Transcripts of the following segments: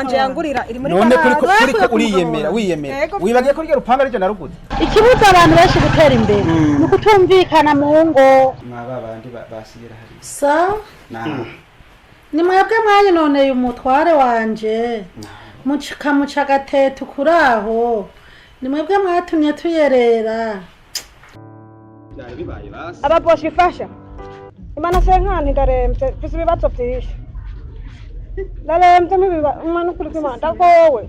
wanje yangurira iri muri None kuri garaje. kuri uriyemera wiyemera. Wibagiye ko ryo rupanga ryo naruguze. Ikibuza abantu benshi gutera imbere ni ukutumvikana mu ngo. Mwaba bandi basigira hari. Sa Na. ni mwebwe mwanyinoneye umutware wanje mukamuca agatete kuri aho, ni mwebwe mwatumye tuyerera. Byari bibaye basi. Ababoshi ifasha imana senkani, ndaremvye, mfise ibibazo vyinshi, ndaremvye umwana ukuri kw'Imana ndagowe.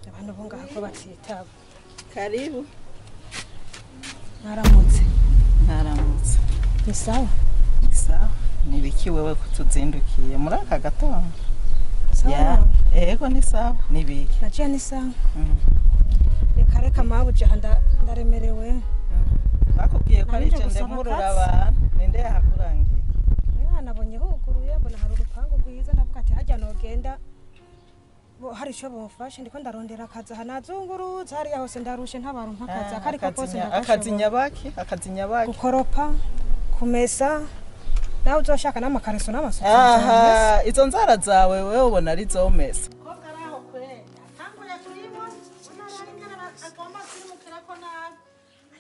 Abantu bo ngaha ko batitaba. Karibu. Mwaramutse. Mwaramutse. Ni sawa? Ni sawa. Ni biki wewe kutuzindukiye muri aka gatondo? Sawa. Ya, ego ni sawa. Ni biki? Naciye ni sawa. Reka reka mabuja, ndaremerewe. Bakubwiye ko ari Nanje je gusaba ndemurura akazi. abantu. Ninde yahakurangiye? Oya, nabonye huguruye, mbona hari urupangu rwiza, ndavuga ati harya nogenda bo hari ico bomfashe. Ndiko ndarondera akazi aha, nazungurutse hariya hose, ndarushe, ntabaronka akazi akariko kose. Akazi Ndagashobora. Nyabaki, akazi nyabaki? Gukoropa, kumesa, nawe uzoshaka n'amakareso n'amasuku. Aha, izo nzara zawe wewe ubona ari zomesa. Umukobwa ari aho kweri atanguye kuyibona, unararengana agomba kwimukira ko nabi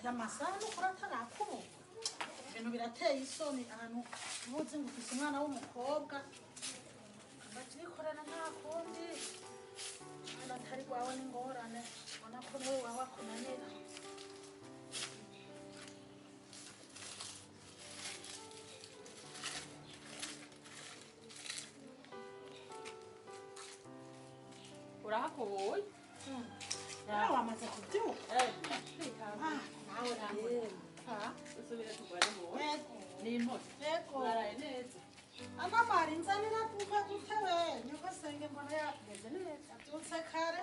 aya masaha n'ukuri atarakubuka. Ibintu birateye isoni ahantu ubuzi ngo ufise umwana w'umukobwa abavyikorera, nta kundi. Umwana atari rwawe n'ingorane, ubona ko niwe wawe akunanira. Urahakubuye. Nawe wamaze kubyuka? Ah, nawe rambona. Usubire tugwane mu Yego. ni impore. Yego. Mwaraye neza? Amamara inzanira kuva gute we nyoko senge, mbona yakumeze neza, abyutse kare.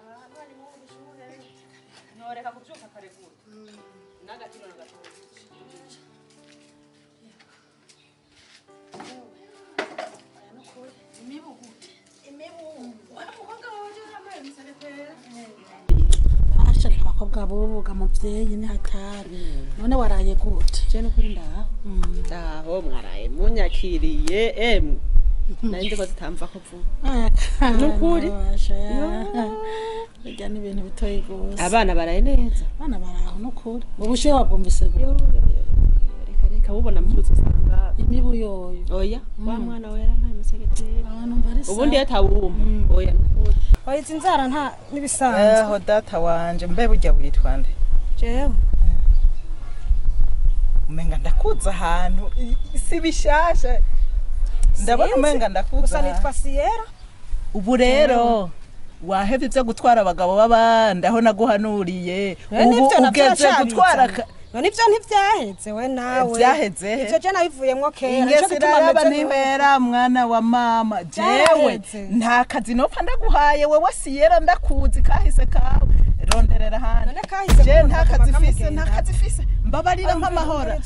Ah, none mu bushuhe. Ntoreka kubyuka kare gute n'agatiro na gatoya. Aya nukuri imibu gute, imibu wa mukobwa wawe yambaye umusegetera. Asha, reka abakobwa bubuga muvyeyi ni hatari. None waraye gute? Je nukuri ndaho ndaho, mwaraye munyakiriye emwe, nari nzi ko zitamva ko vuba. Nukuri. Burya ni ibintu bitoyi gose. Abana baraye neza? Abana baraho nukuri. Ubushuhe wabwumvise gute? Reka reka, bubona mbyutse usanga imibu yoyo. Oya, wa mwana we yarampaye umusegetera. Abantu bari sawa. Ubundi iyo atawumpa, oya nukuri. Oya, izi nzara nta n'ibisanzwe. Aho data wanje, mbe burya witwa nde? Jewe? Umenga ndakuza ahantu, si bishasha. Ndabona Sinzi. umenga ndakuza. Gusa Ahantu. nitwa Siyera. Ubu rero Wahevye ivyo gutwara abagabo b'abandi aho naguhanuriye ubu ugeze gutwara. None ivyo ntivyaheze we nawe? Vyaheze he? Ivyo je nabivuyemwo kera. Nico Ingese gituma iraraba meze. ntihwera, mwana wa mama. Jewe Vyaraheze. nta kazi nopfa ndaguhaye wewe Siyera, ndakuzi kahise kawe, ronderera ahandi. None kahise Je k'umuntu nta kazi kaguma fise, nta kamugenda. kazi fise, mbabarira nk'amahora.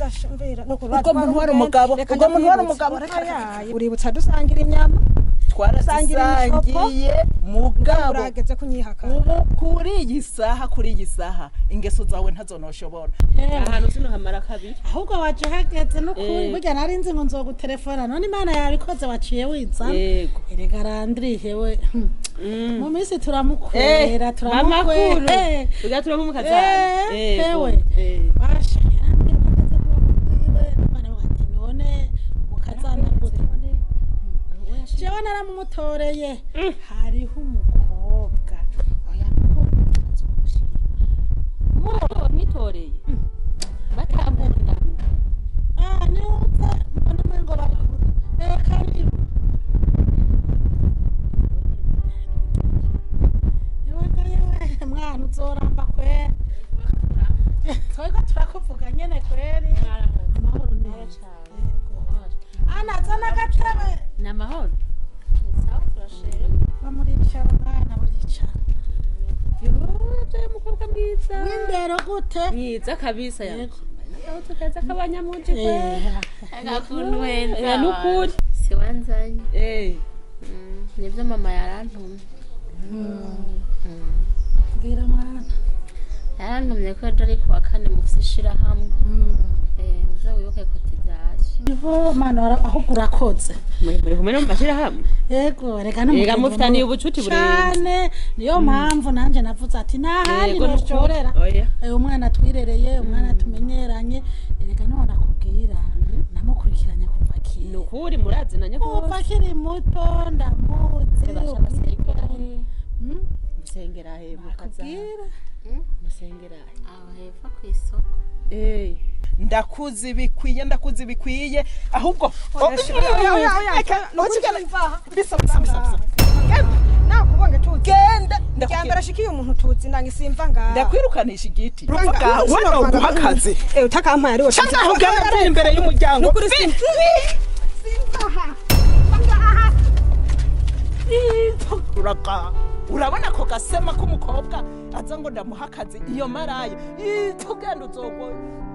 Ubwo muntu wari umugabo, ubwo muntu wari umugabo, reka, reka, Uributsa dusangira inyama, dusangira imisopo. Twarazisangiye mugabo. Urageze kunyihaka. Ubu kuri iyi saha ingeso zawe ntazo noshobora. Ahantu sinohamara kabiri. Ahubwo waje uhageze n'ukuri. Eh. Burya nari nzi ngo nzogutelefona, none Imana yabikoze waciye wiza. Yego. Erega Randrihe we, mu minsi turamukwera. Amakuru. Turamukwera. Ugatuma mukazana. Eh, hewe. Basha yarambwiye ko ageze kuba mukwiwe, none avuga ati none mukazana gute? Jewe naramumutoreye, hariho umukobwa, oya mukobwa azomushima. Mwitoreye batambunda. Ah, niwuza mbona umengo bari kure. Eh, karibu. Yewe ga yewe, mwana uzoramba kweri. Twego turakuvuga nyene kweri. Amahoro neza. Yego. Ana, zana agatebe. Ni amahoro. Sawa, turashima. Bamuricara mwana, buricara. Yoje umukobwa mwiza. W'indero gute? Mwiza kabisa ya. Yego. Gahutu keza k'abanyamuji kwe. Eh, Agakuntu wenza. Eh, nukuri. Siwanzanye. Eh. Nibyo mama yarantumye. Bwira mwana. Yarantumye ko ejo ari kuwa kane mufise ishirahamwe. Eh, uze wibuke kotizasiyo. Ivo mwana ahubwo urakoze. Muri kumwe no mu mashirahamwe. Yego, reka. Erega mufitaniye ubucuti burenze. Cyane, niyo mpamvu nanjye navuze ati nta handi Yego, nukuri. noshorera. Oya. Umwana twirereye, umwana tumenyeranye, erega none akubwira namukurikiranye kuva kera. Nukuri murazinanye Kuva gose. akiri muto ndamuzi. Basha basengera he? Mm? Musengera he mukazana? Akubwira. Musengera he? Aho hepfo ku isoko. Eh. Ndakuzi bikwiye, ndakuzi bikwiye ahubwo. Oya, oya, oya, Reka, nukuri. ukigana- Simvaha. Bisa, bisa, bisa, bisa. Nakubonge tuzi. Genda. Rya mbere ashikiye umuntu tuzi nange simva ngaha. Ndakwirukanisha igiti. Mva ngaha. Wowe uguha akazi. Eh, utakampaye ariwe. Cyangwa aho ugenda mvuye imbere y'umuryango. Nukuri simva. Simva. Ngaha. Uraga urabona ako gasema k'umukobwa aza ngo ndamuha akazi, iyo maraya tugenda, uzogwa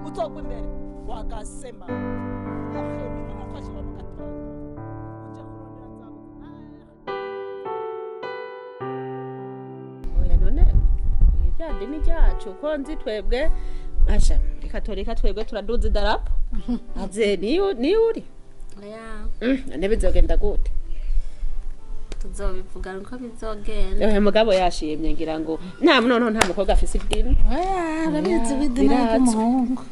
uzogwa imbere wagasema. N'umukozi wo mu gatondo uje kurondera Oya none rya dini ryacu ko nzi twebwe asha muri katolika twebwe turaduza idarapo aze niyo niyo uri. Oya. None bizogenda gute? Tuzobivuga uko bizogenda. Oya mugabo yashimye, ngira ngo nta noneho nta mukobwa afise idini. Oya, arabizi bidina Birazwi. ry'umuhungu.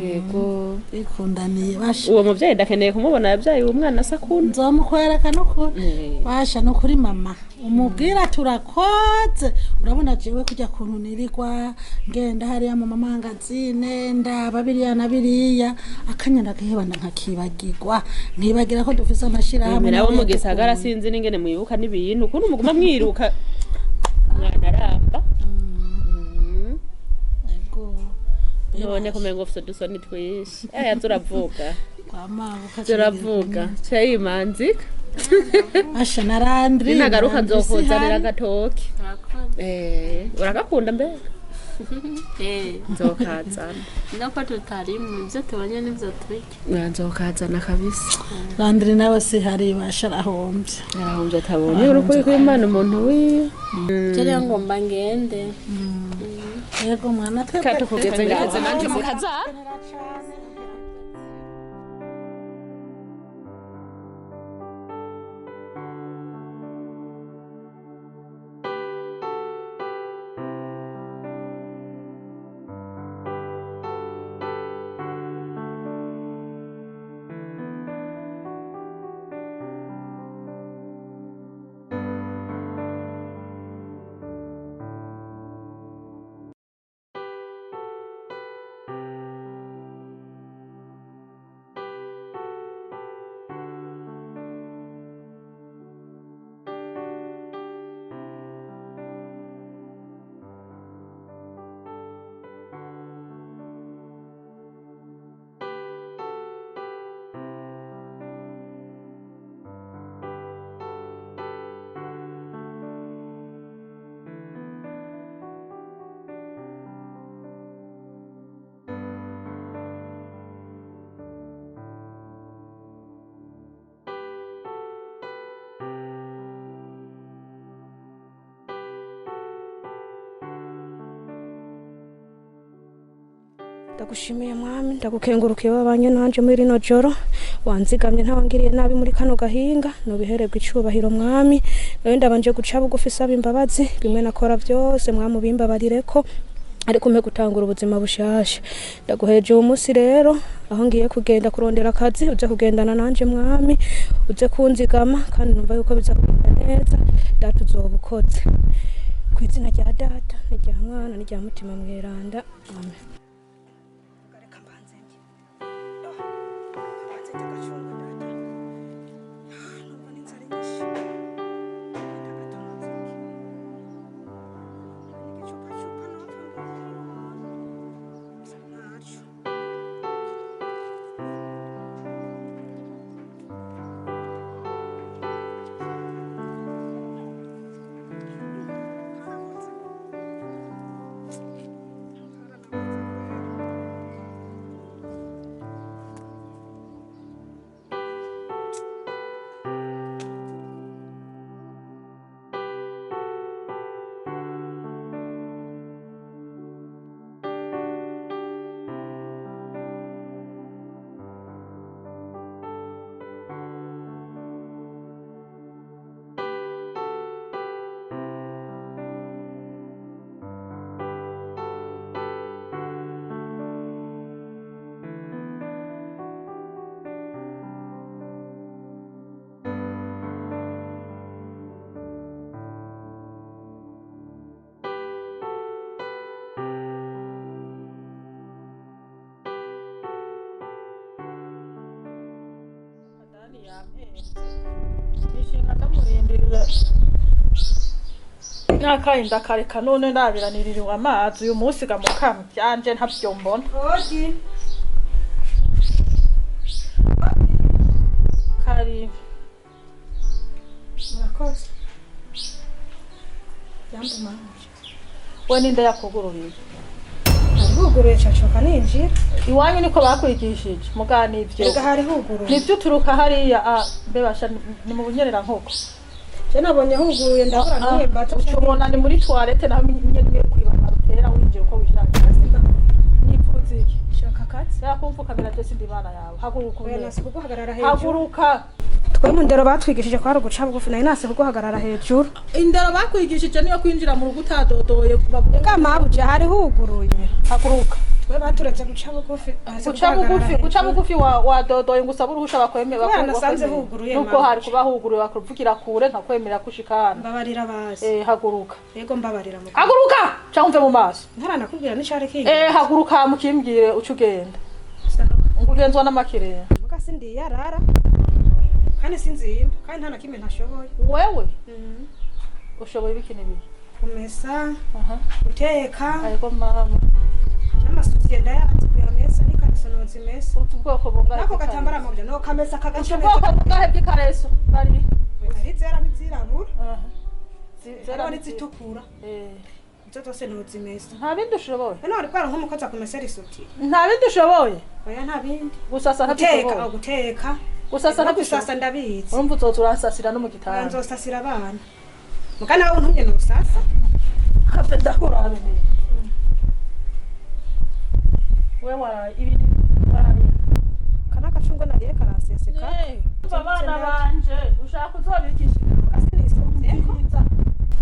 Yego. Bikundaniye basha. Uwo muvyeyi ndakeneye kumubona yabyaye uwo mwana asa kuntu. Nzomukwereka nukuri. Eh. Basha nukuri mama umubwira turakoze. Urabona jewe kujya kuntu nirirwa ngenda hariya mu mamangazine ndaba biriya na biriya, akanya ndagahebana nkakibagirwa, nkibagira ko dufise amashirahamwe. Nabo mu n'ayo gisagara dukunda. sinzi n'ingene mwibuka n'ibintu ukuntu muguma mwiruka mwana aramba. Yego. None kumengo ufise udusoni twinshi aya turavuga. Kwa mabuka. Turavuga ceyimanzika. Basha na Randri. Ninagaruka Randri si nzokuzanira hari. agatoki. Turakoze. Eh, uragakunda mbega? Eh, Nzokazana. nuko tutari mu byo tubonye n'ibyo turya. Oya, nzokazana kabisa. Randri nawe si hari, basha arahombye. Arahomvye atabonye urukuri kw'Imana umuntu wiwe. Je rero ngomba ngende. Yego mwana twebwe. Katukugeze ngaho nanje mukazana. Cane. Ndagushimiye mwami, ndagukengurukiye wabanye nanje muri rino joro, wanzigamye ntawangiriye nabi muri kano gahinga, nubihererwa icubahiro mwami. Nawe ndabanje guca bugufi saba imbabazi, bimwe nakora byose mwami ubimbabarireko, ariko umpe gutangura ubuzima bushasha. Ndaguheje uwo munsi rero aho ngiye kugenda kurondera akazi, uze kugendana nanje mwami, uze kunzigama kandi numva yuko biza kugenda neza. Data uzoba ukoze. Ku izina rya Data n'irya Mwana n'irya Mutima Mweranda, amen. Reka mbanze njye. Mbanze njye agacunga data. Numva n'inzara inyishe. Genda gato nze njye. N'igicupacupa nopfa mbona. Ntaco. Nishinga ndamurindirira nakarinda kareka none ndabiraniririwe amazi uyu munsi gamukama byanje ntabyo mbona. Odi. Kari Murakoze. Jambo mama. We ninde yakugururiye? Hari huguruye cacoka ninjira. Iwanyu niko bakwigishije mugana ivyo. Ega hari huguruye. Nivyo uturuka hariya mbebasha ni mu bunyerera nkoko. Je nabonye huguruye ndahora ntihemba. Ucubona ni muri toilette naho nyene kwibana rutera winjira uko wishakiye. Nipfuza iki? Shaka katsi. Yakumfukamira je sindi bana yawe. Haguruka. Oya nasi kuguhagarara hejuru. Haguruka. Twe mu ndero batwigishije ko hari uguca bugufi, nari nasi kuguhagarara hejuru. Indero bakwigishije niyo kwinjira mu rugo utadodoye. Ega mabuja hari huguruye. Haguruka. Twe baturetse guca bugufi. Guca bugufi wadodoye ngo usabe uruhusha bakwemeye bakwemeye. Nasanze huguruye. Nubwo hari kuba huguruye bakuvugira kure nkakwemera kushikana. Mbabarira basi. Haguruka. Yego mbabarira mu. Haguruka. Cyangwa umve mu maso. Ntaranakubwira n'icari kingi. Haguruka mukimbwire uca ugenda. Ngugenzwa n'amakirere. Muga sindi yarara. Kandi sinzimba, kandi nta na kimwe ntashoboye. Wewe? Ushoboye ibiki n'ibiki? Kumesa, guteka. Ariko mama. N'amasuti ndayazi kuyamesa n'ikariso nozimesa. Utu bwoko bungahe? Nako gatambara mu byo no kamesa kagaca neza. Ubwoko bungahe bw'ikareso? Bari. Hari izera n'izirabura. Zera n'izitukura. Izo zose nozimesa. Nta bindi ushoboye. None wari kwara nk'umukozi akumesera isuti. Nta bindi ushoboye. Oya nta bindi. Gusasa ntabyo. Guteka. Gusasa no gusasa ndabizi. Urumva uzoza uransasira no mu gitanda. Nzosasira abana. Mugana wowe untumye nusasa. Have ndakurabe neza. Wewe waraye ibi waraye. Kana gacungo nariye karaseseka. Abana banje ushaka uzobikisha.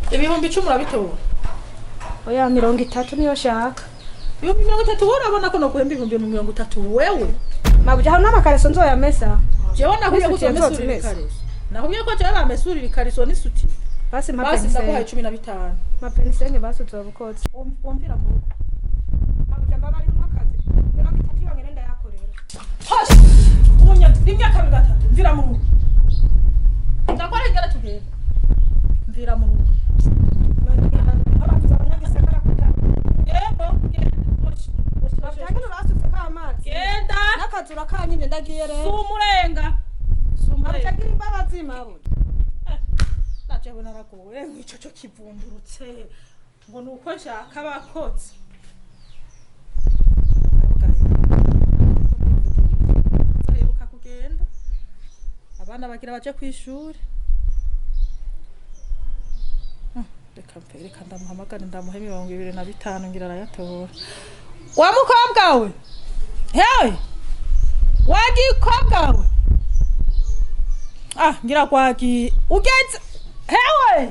10,000 urabitora. Oya 30 niyo shaka. 30,000 wowe urabona ko noguhemba 30,000 wewe. Mabuja hano n'amakareso nzoyamesa. Jewe nakubwiye ko uzomesurira ikariso. Nakubwiye ko jewe bamesurira ikariso n'isuti. Basi basi ndaguhaye 15. Mapenisenge basi uzobukoze. Wumvira mu rugo. Mabuja mbabari mu kazi. 30 yonyene ndayakorera. Hoshi! Umunya rimwe kabiri gatatu mvira mu rugo. Ndakora ingera tugenda. Mvira mu rugo. Abavuza abanyagisagara kuta. Yego, genda. Hoshi. Mabuja basutse ka amazi. Genda. Nakazura kanyine ndagiye rero. Sumurenga. Mabuja gira imbabazi mabuja. Najewe naragowe nk'ico cyo kivundurutse ngo nuko nshaka abakozi. Nzoheruka kugenda abana bagira baje kw'ishuri. Reka mpe reka ndamuhamagare ndamuhe 25 ngira arayatora. Wa mukobwa we, hewe wagikobwa we, ah ngira kwaki ugeze hewe.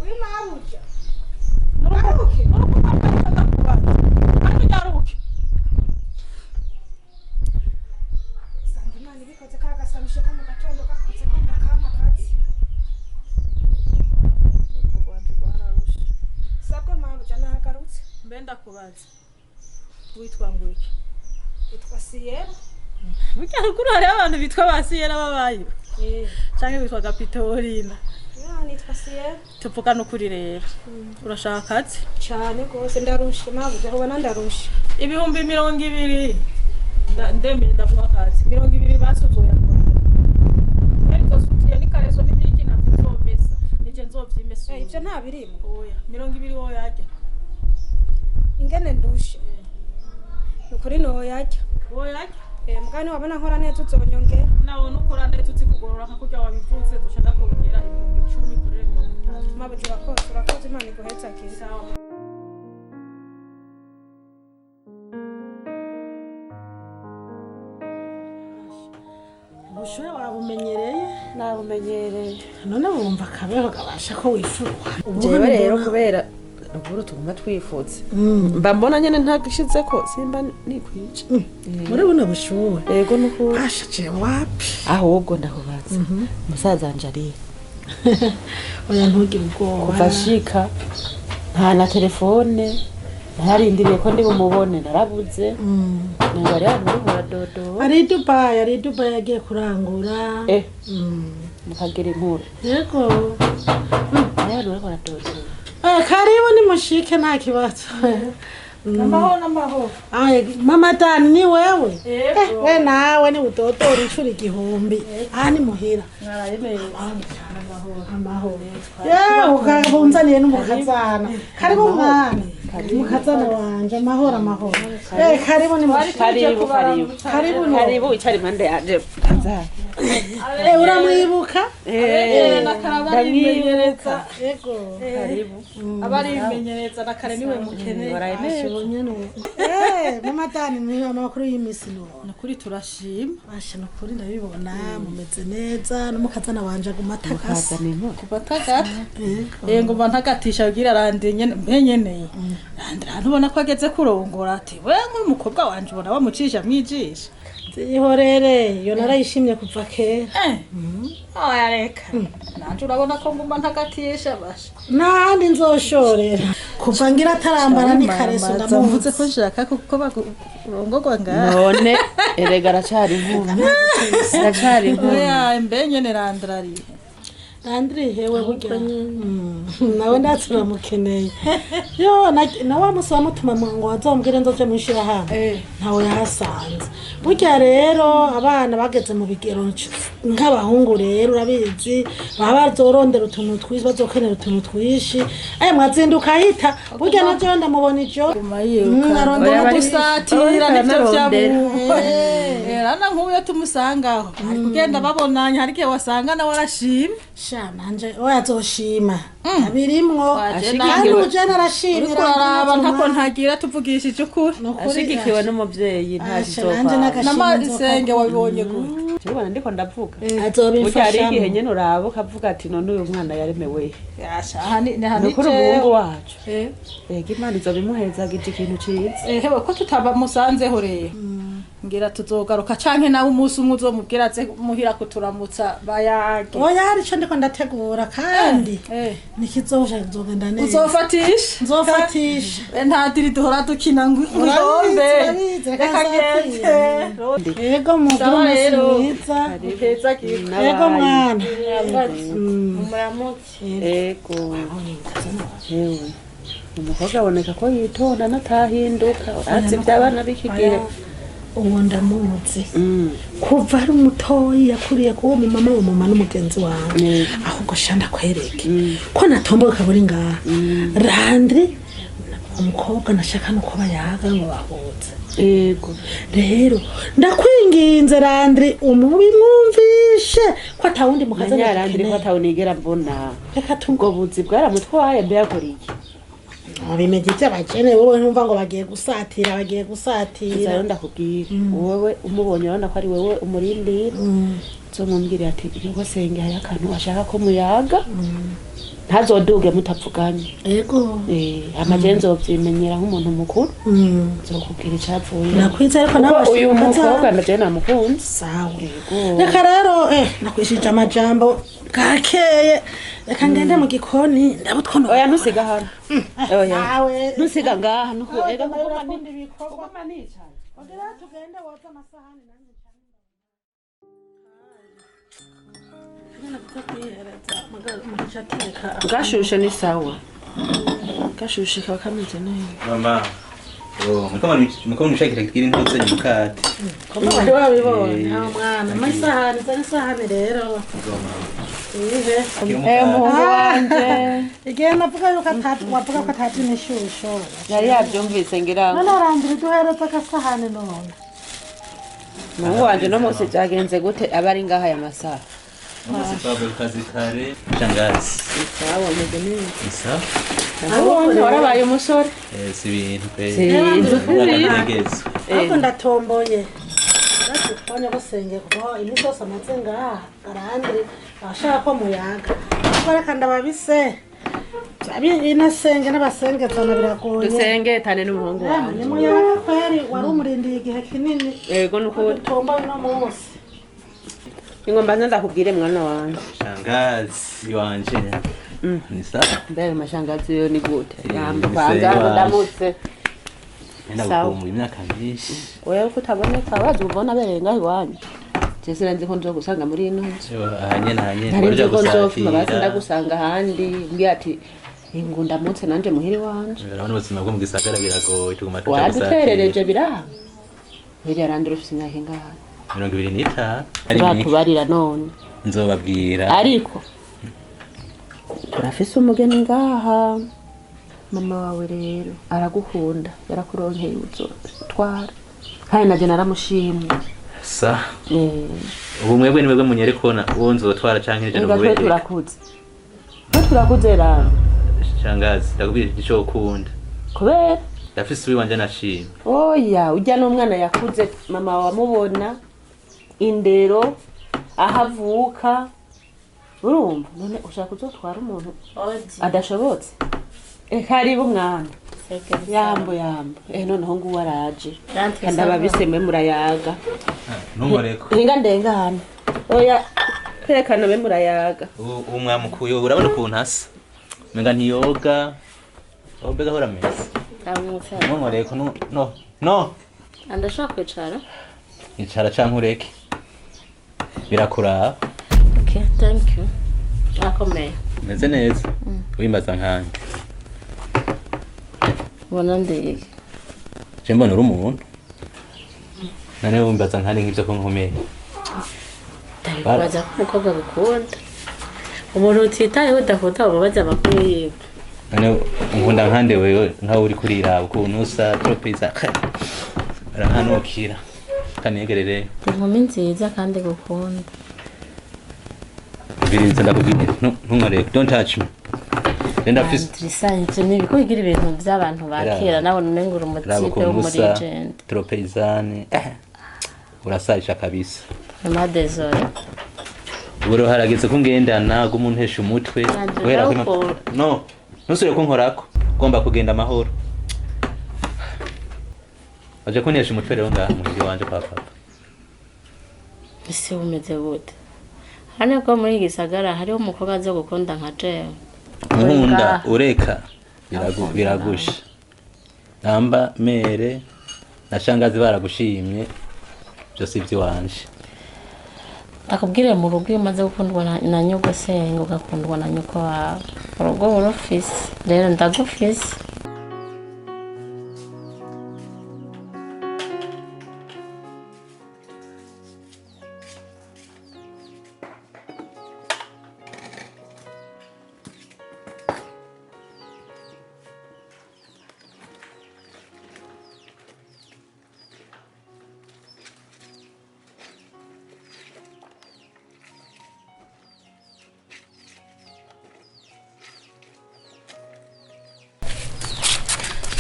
Wimabuja. Nuruke kandi unyaruke. Sanga Imana ibikoze ka gasabisho ko mu gatondo gakoze ko kama kazi. Sabwe mabuja nagarutse. Mbe ndakubaza, witwa ngwiki? Witwa Siyera. Burya ruguru hariho abantu bitwa ba Siyera babayo canke bitwa Gapitorina? Ya, nitwa Siyera. Tuvuga n'ukuri rero, urashaka akazi? Cane gose, ndarushe mabuja, ubona ndarushe. 20,000 ndemeye ndaguha akazi. 20 basi uzoyakora. Ariko sutiye n'ikareso n'ibiki ntabyo nzomesa, nije nzovyimesa. Ivyo nta birimo. Oya, 20 woyarya? Ingene ndushe. Nukuri noyarya. Woyarya? Mugani wabona nkora neza uzonyongera. Nawe nukora neza uzi kugorora nka kurya wabivutse, duca ndakongera 10,000 ukorere 30. Mabuja urakoze, urakoze, Imana iguhezagire. Sawa. Ubushuhe wabumenyereye? Nabumenyereye. None wumva akabeho kabasha ko wifuha? Jewe rero kubera ruguru tuguma twifutse, mba mbona nyene ntagishizeko simba nikwica. Muri buno bushuhe? Yego, nukuri. Asha, jewe wapi. Ahubwo ndakubaza, musaza wanje arihe? Oya, ntugire ubwoba. Kuva ashika nta na telefone, ntarindiriye ko ndi bumubone, narabuze ngo ari hano muri buradodo. Ari i Dubayi, ari i Dubayi, yagiye kurangura. Mukagira inkuru. Yego. Ari hano muri buradodo. Karibu nimushike, nta kibazo. Namahoro, namahoro. Aye, mama Dani, ni wewe? Yego. We nawe ni udotora inshuro igihumbi. Aha ni muhira. Mwaraye neza? Amahoro. Yewe, ukabunzaniye n'umukazana. Karibu mwana. Umukazana wanje, amahoro, amahoro. Karibu nimushike. Karibu, karibu. Karibu no. Karibu, icari impande yanje. Uramwibuka? Ndamwibuka. Yego. Karibu. Abarimenyereza na kare niwe mukeneye. Waraye neza? Mama Dani, ni amakuru y'imisi no. Nukuri turashima. Basha, nukuri ndabibona mumeze neza, n'umukazana wanje aguma atakase. Mukazana inkuru. Kuva tagata ngumva ntagatisha kugira arande nyene mbe nyene randira ntubona ko ageze kurongora, ati we nk'umukobwa wanje ubona bamucisha mwijisha. Zihorere, iyo narayishimye kuva kera. Oya reka, nanje urabona ko ngumva ntagatisha basha. N'ahandi nzoshorera kuva ngira atarambara n'ikareso. Mvuze Ndamuzi. ko nshaka kuko bagurongorwa ngaha. None erega aracari inkumi, aracari inkumi. Oya, mbe nyene randira arihe? Andri hewe burya. Nawe ndatse uramukeneye yo na wa musi wamutuma ngo azombwire nzoje mwishirahamwe, ntawe yahasanze. Burya rero abana bageze mu bigero nk'abahungu rero urabizi, baba bazorondera utuntu twinshi, bazokenera utuntu twinshi. Aye, mwazinduka ahita burya navyo ndamubona ijoro. Arondera Oya, dusatira bariko nivyo baranarondera. vyabuwe rana nk'uyo tumusangaho ari kugenda babonanye, hari igihe wasanga nawe arashima. Sha, nanje oya, azoshima abirimwo. Waje Kandi nawe. umujene arashimira. Uriko uraraba ntako ntagira, tuvugishije ukuri. Ashigikiwe n'umuvyeyi nta Asha, nanje kizovana. n'agashimwe. N'amasenge wabibonye gute? Tubona ndiko ndavuga, burya hari Azobimfashamo. igihe nyene uraba ukavuga ati none uyu mwana yaremewe he? Yasha, aha ni aha ni Nukuri jewe. umuhungu wacu, ega Imana izobimuhezagije ikintu ciza. Hewe ko tutabamusanzeho rero, ngira tuzogaruka canke nawe umunsi umwe uzomubwira aze muhira kuturamutsa bayage. Oya, hari ico ndiko ndategura kandi nikizoja nzogenda neza. Uzofatisha? Nzofatisha. Nta diri duhora dukina ngo Urabizi, ihombe. urabizi, reka Reka ngende. Yego, mugire Sawa umunsi rero. mwiza. Heza giko. Yego mwana. Muramutse. Ego, hewe umukobwa aboneka ko yitonda n'atahinduka, urazi ivy'abana b'iki gihe. Uwo ndamuzi kuva ari umutoyi, yakuriye kuwo mumama, uwo mama n'umugenzi wawe. Ahubwo sha, ndakwereke ko natomboka buri ngaha. Randri umukobwa nashaka nuko bayaga ngo bahuze. Yego. Rero ndakwinginze Randri, umubimwumvishe ko atawundi mukazana Menya Randri ko dukeneye. atawunigera mbona. Reka Ubwo buzi bwaramutwaye, mbe yakora iki? Bimenye iby'abakene wowe ntumva ngo bagiye gusatira bagiye gusatira. Rero ndakubwira wowe umubonye urabona ko ari wowe umurindira nzomubwira ati nyogosenge hari akantu ashaka ko muyaga ntazoduge mutavuganye. Yego. Amaje nzovyimenyera nk'umuntu mukuru nzokubwira icapfuye. Nakwiza ariko nawe Kuko uyu washaka mukobwa naje namukunze. Sawa. Yego. Reka rero nakwishije amajambo kakeye reka ngende mu gikoni ndabutwono. Oya ntusiga hano. Oya. Nawe Ntusiga ngaha nuko Nawe ega ndabona kuguma urakunda ibikorwa. kuguma nicaye. Ogira tugende woza amasahani nanjye ncane. Gashushe ni sawa. Gashushe kaba kameze neza. Mama. Oh, mukoma nishakira kigira intutse mukate. Koma wari wabibonye aho mwana amasahani zana isahani rero ihe. Umuhungu wanje Igihe navuga yuko atatu wavuga ko atatu n'ishusho yari yabyumvise ngira ngo none arandira uduhereza agasahani none. Umuhungu wanje no munsi byagenze gute aba ari ngaha aya masaha. Mama twavuye ku kazi kare. Shangazi. Sawa meze neza. Isa. Ubundi warabaye umusore. Si ibintu pe. Si ibintu. Urakanegeza. Ariko ndatomboye ndazikubonye gusenge kuko iminsi yose amaze ngaha arandire abashaka ko muyaga ariko reka ndababise inasenge n'abasengezana biragoye. Dusengetane n'umuhungu Yemwe, wanje. ni muyaga kweri wari umurindiye igihe kinini. Yego nukuri. Dutomboye uno munsi. Ingomba nza ndakubwire mwana wanje. Shangazi wanje. Ni sawa. Mbere mashangazi yo ni gute? Yamba Ni kwanza sawa. ndamutse. Nenda Sawa. gukumbuye imyaka myinshi. Wewe kutaboneka wazi ubona berenga iwanyu. Je sinzi ko nzogusanga muri ino nzu. Ahanye nahanye. Nari nzi ko nzofuma basi gusatira. ndagusanga ahandi mbwira ati ingu ndamutse nanje muhiri wanje. Urabona ubuzima bwo mu gisagara biragoye tuguma tuja Waduterereje biranga. Biriya randura ufise imyaka ingahe? 25. Uratubarira none. Nzobabwira. Ariko turafise umugeni ngaha. Mama wawe rero aragukunda yarakuronkeye uzotwara kandi naje naramushimye. Sa. Ubu mwebwe ni mwebwe munyerekona uwo nzotwara canke nije Nga twe nomubereka. turakuze twe turakuze rero. Shangazi ndakubwira ico ukunda. Kubera Ndafise uwiwanje nashimye. oya ujya n'umwana yakuze mama wamubona indero aho avuka urumva none ushaka uzotwara umuntu adashobotse. Karibu mwana. Yambo yambo. Noneho nguwo araje. Kandi ababisemwe murayaga. Ntumureko. Hinga ndengana. Oya tekana be murayaga. Ubu mwamukuye urabona ukuntu asa. Menga ntiyoga. Aho mbega ahora ameze. Ndamutse. Ntumureko no no no. Ndashaka kwicara. Icara canke ureke. Birakuraba. Okay, thank you. Akomeye. Meze neza. Wimbaza nkanje. Ubona ndiye. Je mbona uri umuntu. None wimbaza nkanje nk'ivyo ko nkomeye. Ndabikubaza ko umukobwa agukunda. Umuntu utitayeho udakunda umubaza amakuru yiwe. None unkunda nkande wewe nkaho uri kuriraba ukuntu usa tropiza. Arankanukira. Kanegerere. Ndi inkumi nziza kandi gukunda. Biriza ndakubwira ntunkoreke don't touch me. Renda fisi Ndrisanje ni ibiko bigira ibintu by'abantu ba kera nawe umenga uri raba umutipe ukuntu wo muri usa agent. tropezane. Urasarisha kabisa. Mama désolé. Ubu rero harageze ko ngendana gumu ntesha umutwe. Nanje Guhera ko ndawukunda. no ntusubire kunkorako ugomba kugenda amahoro. Waje kuntesha umutwe rero ngaha muhiri wanje kwa papa. Ese umeze gute? Hano ko muri gisagara hariho umukobwa aza gukunda nka jewe. Nkunda ureka biragusha. Namba mere na shangazi baragushimye byose iby'iwanje. Ndakubwire mu rugo iyo umaze gukundwa na nyogosenge ugakundwa na nyoko wawe urugo urufise rero ndagufise.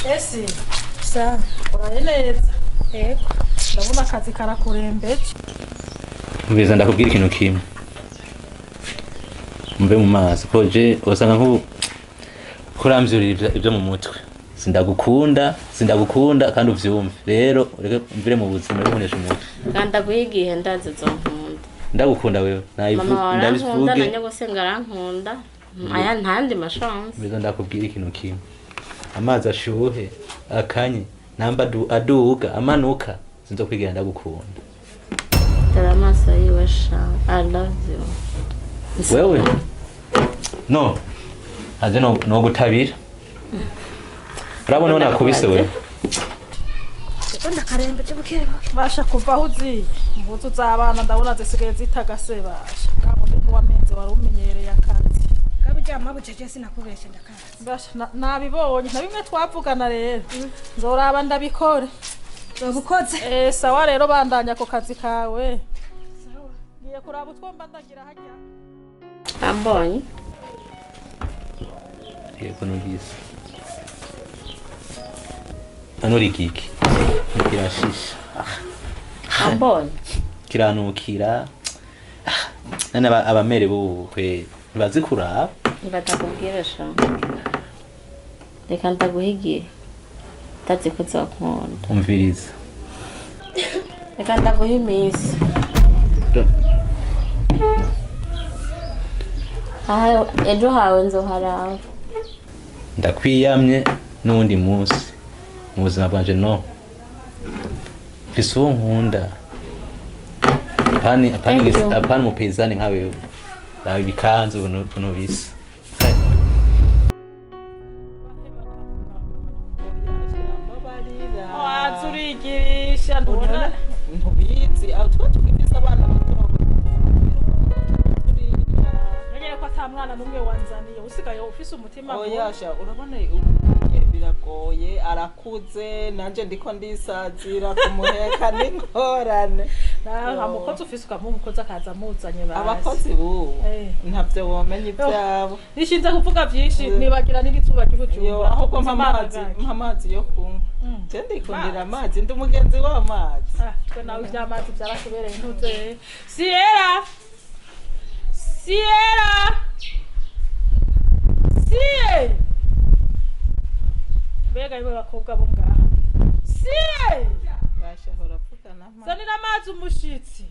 Ese Sawa. uraye neza? Yego. Ndabona akazi karakurembeje. Mbiza ndakubwira ikintu kimwe, mve mu maso ko je usanga nk'ubu kuramvyurira ibyo mu mutwe. Sindagukunda, sindagukunda kandi uvyumve. Rero ureke mvire mu buzima, ureke nkoresha umutwe. Kandi ndaguha igihe, ndazi uzonkunda. Ndagukunda wewe? Mama wawe arankunda na Ndabivuge. Nyogosenga arankunda, aya ntandi mashanse. Mbiza ndakubwira ikintu kimwe, amazi ashuhe akanye namba aduga amanuka, sinzokwigera ndagukunda. Dore amaso yiwe sha, I love you. Wewe no aje no gutabira, urabona uwo nakubise wewe. Ndakarembeje buke buke. Basha, kuva aho uziye impuzu z'abana ndabona zisigaye zitagase. Basha, bwabone ntiwamenze, wari umenyereye akazi. Kaburyama bujeje, sinakubeshe, ndakazi. Basha, nabibonye na bimwe twavugana, rero nzoraba ndabikore. Ubukoze. Eh, sawa rero, bandanya ako kazi kawe, ngiye kuraba utwo mba ndagira hajya. Ambonye. Yego, numvise ano rigiki kirashisha. Ambonye. Kiranukira. None abamere bubu kweri ntibazi kuraba. Batakubwira sha, reka ndaguha igihe, ndazi ko uzonkunda. Umviriza. Reka ndaguha iminsi. Aha ejo hawe nzoharaba. Ndakwiyamye n'uwundi munsi mu buzima bwanje no mfise uwo nkunda, apani. Thank you. Apani umupezani nka wewe, raba ibikanzu ukuntu bisa. Waza urigirisha, ntubona. Ntubizi aho tuba tugifise abana bato. Menyere ko ata mwana n'umwe wanzaniye, usigaye ufise umutima mubi. Oyasha, urabona ubu biragoye, arakuze, nanje ndiko ndisazira, kumuheka n'ingorane. Nta mukozi ufise, ukamuha umukozi akaza amuzanye bazi. Abakozi bubu Eh. ntavyo womenya ivyabo. Nishinze kuvuga vyinshi, nibagira n'irizuba Yo, ry'Ubujumbura. ahubwo mpa amazi, mpa amazi yo kunywa. Je ndikundira amazi, ndi umugenzi w'amazi. Twe nawe ivy'amazi vyaratubereye ntuze. Siyera, Siyera, siye, mbega ibo bakobwa bo ngaha, siye. Basha, hora avugana amazi. Zanira amazi umushitsi,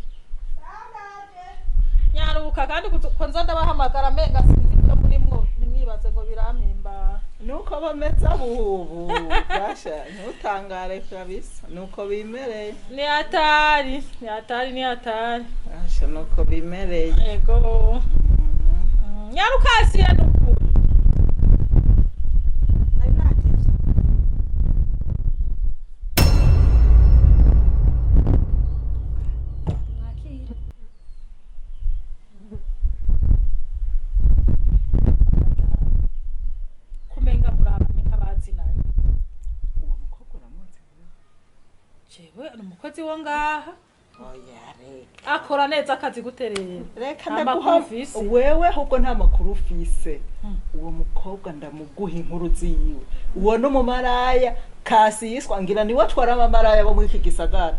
nyaruka kandi ko nza ndabahamagara amenga sinzi ibyo murimwo, ntimwibaze ngo birampimba. Nuko bameze abubu, basha, ntutangare kabisa, nuko bimereye. Ni hatari, ni hatari, ni hatari. Basha, nuko bimereye. Ego. Nyaruka siye, nukuri. Nari natevye. Mwakire. Kumenga murabanye nk'abazinanye. Uwo mukobwa uramuzi? Jewe ni umukozi wo ngaha. Oya, reka. Akora neza akazi gute rero? Reka. Nta Ndaguha makuru ufise? Wewe ahubwo nta makuru ufise. Uwo mukobwa ndamuguha inkuru ziwe, uwo n'umumaraya kasi yiswa, ngira niwe atwara abamaraya bo muri iki gisagara.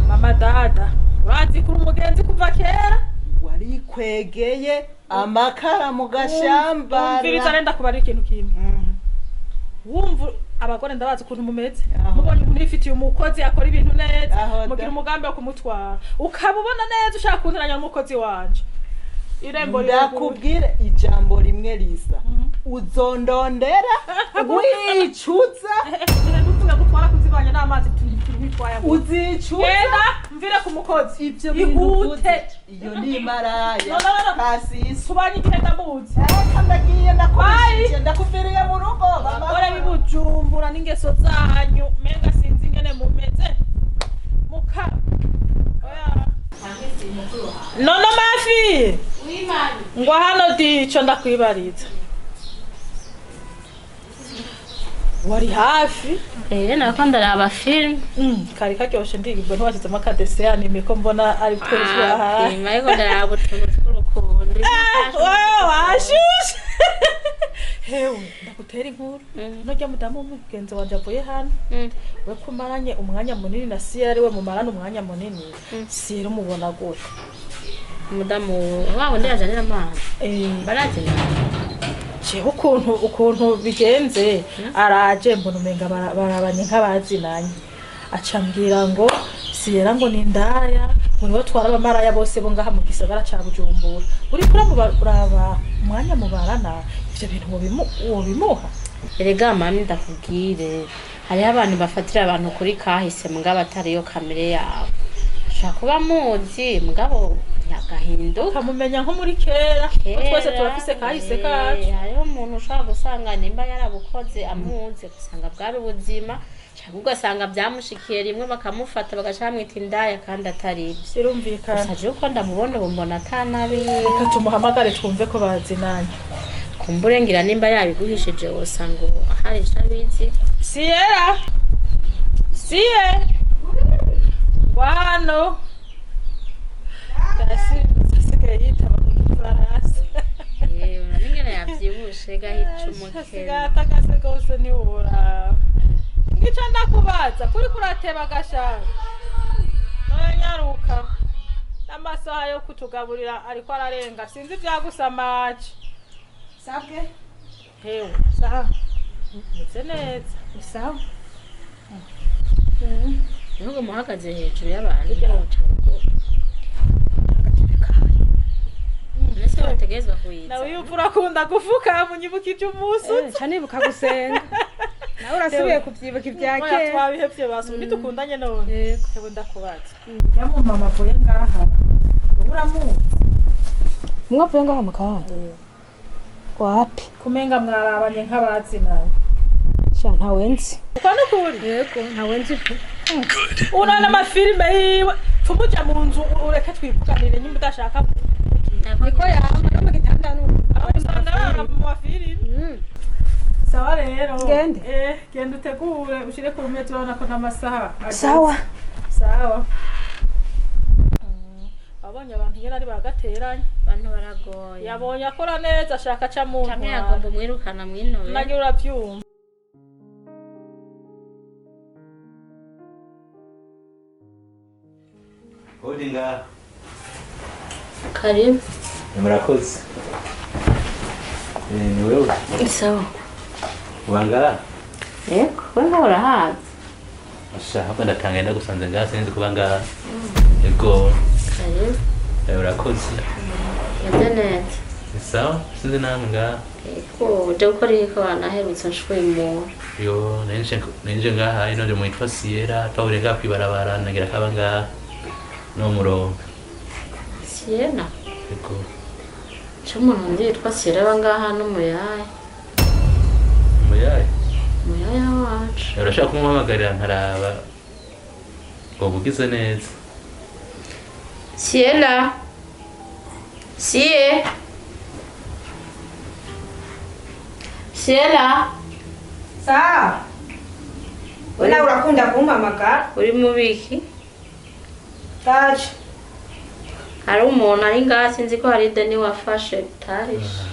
Mama dada, urazi kuri umugenzi kuva kera. Warikwegeye amakara mu gashambara. Umviriza renda kubarira ikintu kimwe. Wumva abagore ndabazi ukuntu mumeze. Aho. Mubonye ukuntu yifitiye umukozi akora ibintu neza, Aho da. mugira umugambi wo kumutwara, ukaba ubona neza ushaka kunteranya n'umukozi wanje, irembo riruguruye. Ndakubwire ijambo rimwe risa, uzondondera wicuza. Ntuvuge gutwara kuzibanya n'amazi ntitwaya. Uzicuza. Genda mvire ku mukozi. Ibyo bintu Ihute. uvuze, iyo ni imaraya. No, no, no, no. Kasi yiswa. Tubanye igihe, ndamuzi. Reka ndagiye, ndakubishije, ndakuviriye mu rugo. Abagore b'Ibujumbura n'ingeso zanyu, menga sinzi ingene mumeze muka. Oya. Nono mafi ngo hano dico ndakwibariza, wari hafi. Eh, nariko ndaraba filime. Kari karyoshe, ndigibwa ntiwashyizemo akadese anime ko mbona ari twese. Filime, ariko ndaraba utuntu tw'urukundo. Wewe washushe. Hewe ndagutera inkuru. Nurya mudamu w'umugenzi wanje avuye hano, we kumaranye umwanya munini na Siyera, ari we mumarana umwanya munini, Siyera umubona gute? Umudamu wabo ndi yajanira amazi. Barazina. Jewe ukuntu bigenze, araje mbona umenga barabanye nk'abazinanye, aca ambwira ngo Siyera ngo ni indaya, ngo niwe twara abamaraya bose bo ngaha mu gisagara ca Bujumbura. Uriko uraba umwanya mubarana, ivyo bintu wobimuha? Erega mami, ndakubwire, hariho abantu bafatira abantu kuri kahise mugabo atariyo kamere yabo. Ashobora kuba muzi mugabo yagahinduka. Ukamumenya nko muri kera, ko twese turafise kahise kacu. Hariho umuntu ushobora gusanga nimba yarabukoze amuzi, ugasanga bwari ubuzima, cyangwa ugasanga byamushikiye rimwe bakamufata bagaca bamwita indaya kandi atari ibyo. Birumvikana. Gusa jewe uko ndamubona ubu mbona atanabi. Reka tumuhamagare twumve ko bazinanye. Kumbure ngira nimba yabiguhishije wosanga ubu ahari ico abizi. Siyera, siye wano asigaye yitaba mu gifaransa. Yewe, n'ingene yavyibushe gahica umukene. Asigaye atakase rwose, ntiworaba. Ngica ndakubaza kuri kurateba agashanga noya, nyaruka, n'amasaha yo kutugaburira ariko ararenga, sinzi ivyagusamaje. Sabwe. Hewe. Sawa. Meze neza. Sawa. Nubwo muhagaze hejuru y'abantu muca bugufi, mbese bategerezwa kuyiza. Nawe iyo uva urakunda gufuka, munyibukije umunsi uza. Ca nibuka gusenga, nawe urasubiye kuvyibuka ibya Oya, kera. twabihevye basi, ubu ntidukundanye none? Yego. Hewe, ndakubaza, ya mu mama avuye ngaha, wowe uramuzi? Mwavuye ngaho mu kanya wapi? Kumenga mwarabanye nk'abazinanye. Sha, ntawe nzi. Uko nukuri? Yego, ntawe nzi pe. Unana amafilime yiwe, tumuja mu nzu ureke twivuganire nyimba udashaka. Niko yama no mu gitanda n'ubu. Usanga bara mu mafilime. Sawa rero. Ngende? Genda utegure ushire ku meza, urabona ko n'amasaha ageze. Sawa. Sawa. Abonye abantu ingene ari bagateranye. Abantu baragoye. Yabonye akora neza, ashaka aca mu Canke yagomba umwirukana mwinobe. Nange uravyumva. Uri ngaha? Karibu. Murakoze. Ni wewe? Sawa. Uba ngaha? Yego, wewe urahazi. Asha, ahubwo ndatangaye ndagusanze ngaha, sinzi kuba ngaha. Ego. Karibu. Urakoze. Meze neza. Ni sawa, sinzi namwe ngaha. Yego, uje gukora iki ko wanaherutse nshwimura? Yo, ninje ngaha, ino ndi mwitwa Sierra, twahuriye ngaha kw'ibarabara, nagira kaba ngaha. No murongo. Siena? Ego. Ico umuntu nzi yitwa Siena aba ngaha n'umuyaya. Umuyaye? Umuyaya wacu. Urashaka kumuhamagarira nkaraba woba ugize neza. Siena. Sie. Siena. Sawa. We nawe urakunda kumpamagara. Uri mubiki? Taje. Hari umuntu ari ngaha, sinzi ko hari ideni wafashe utarishe.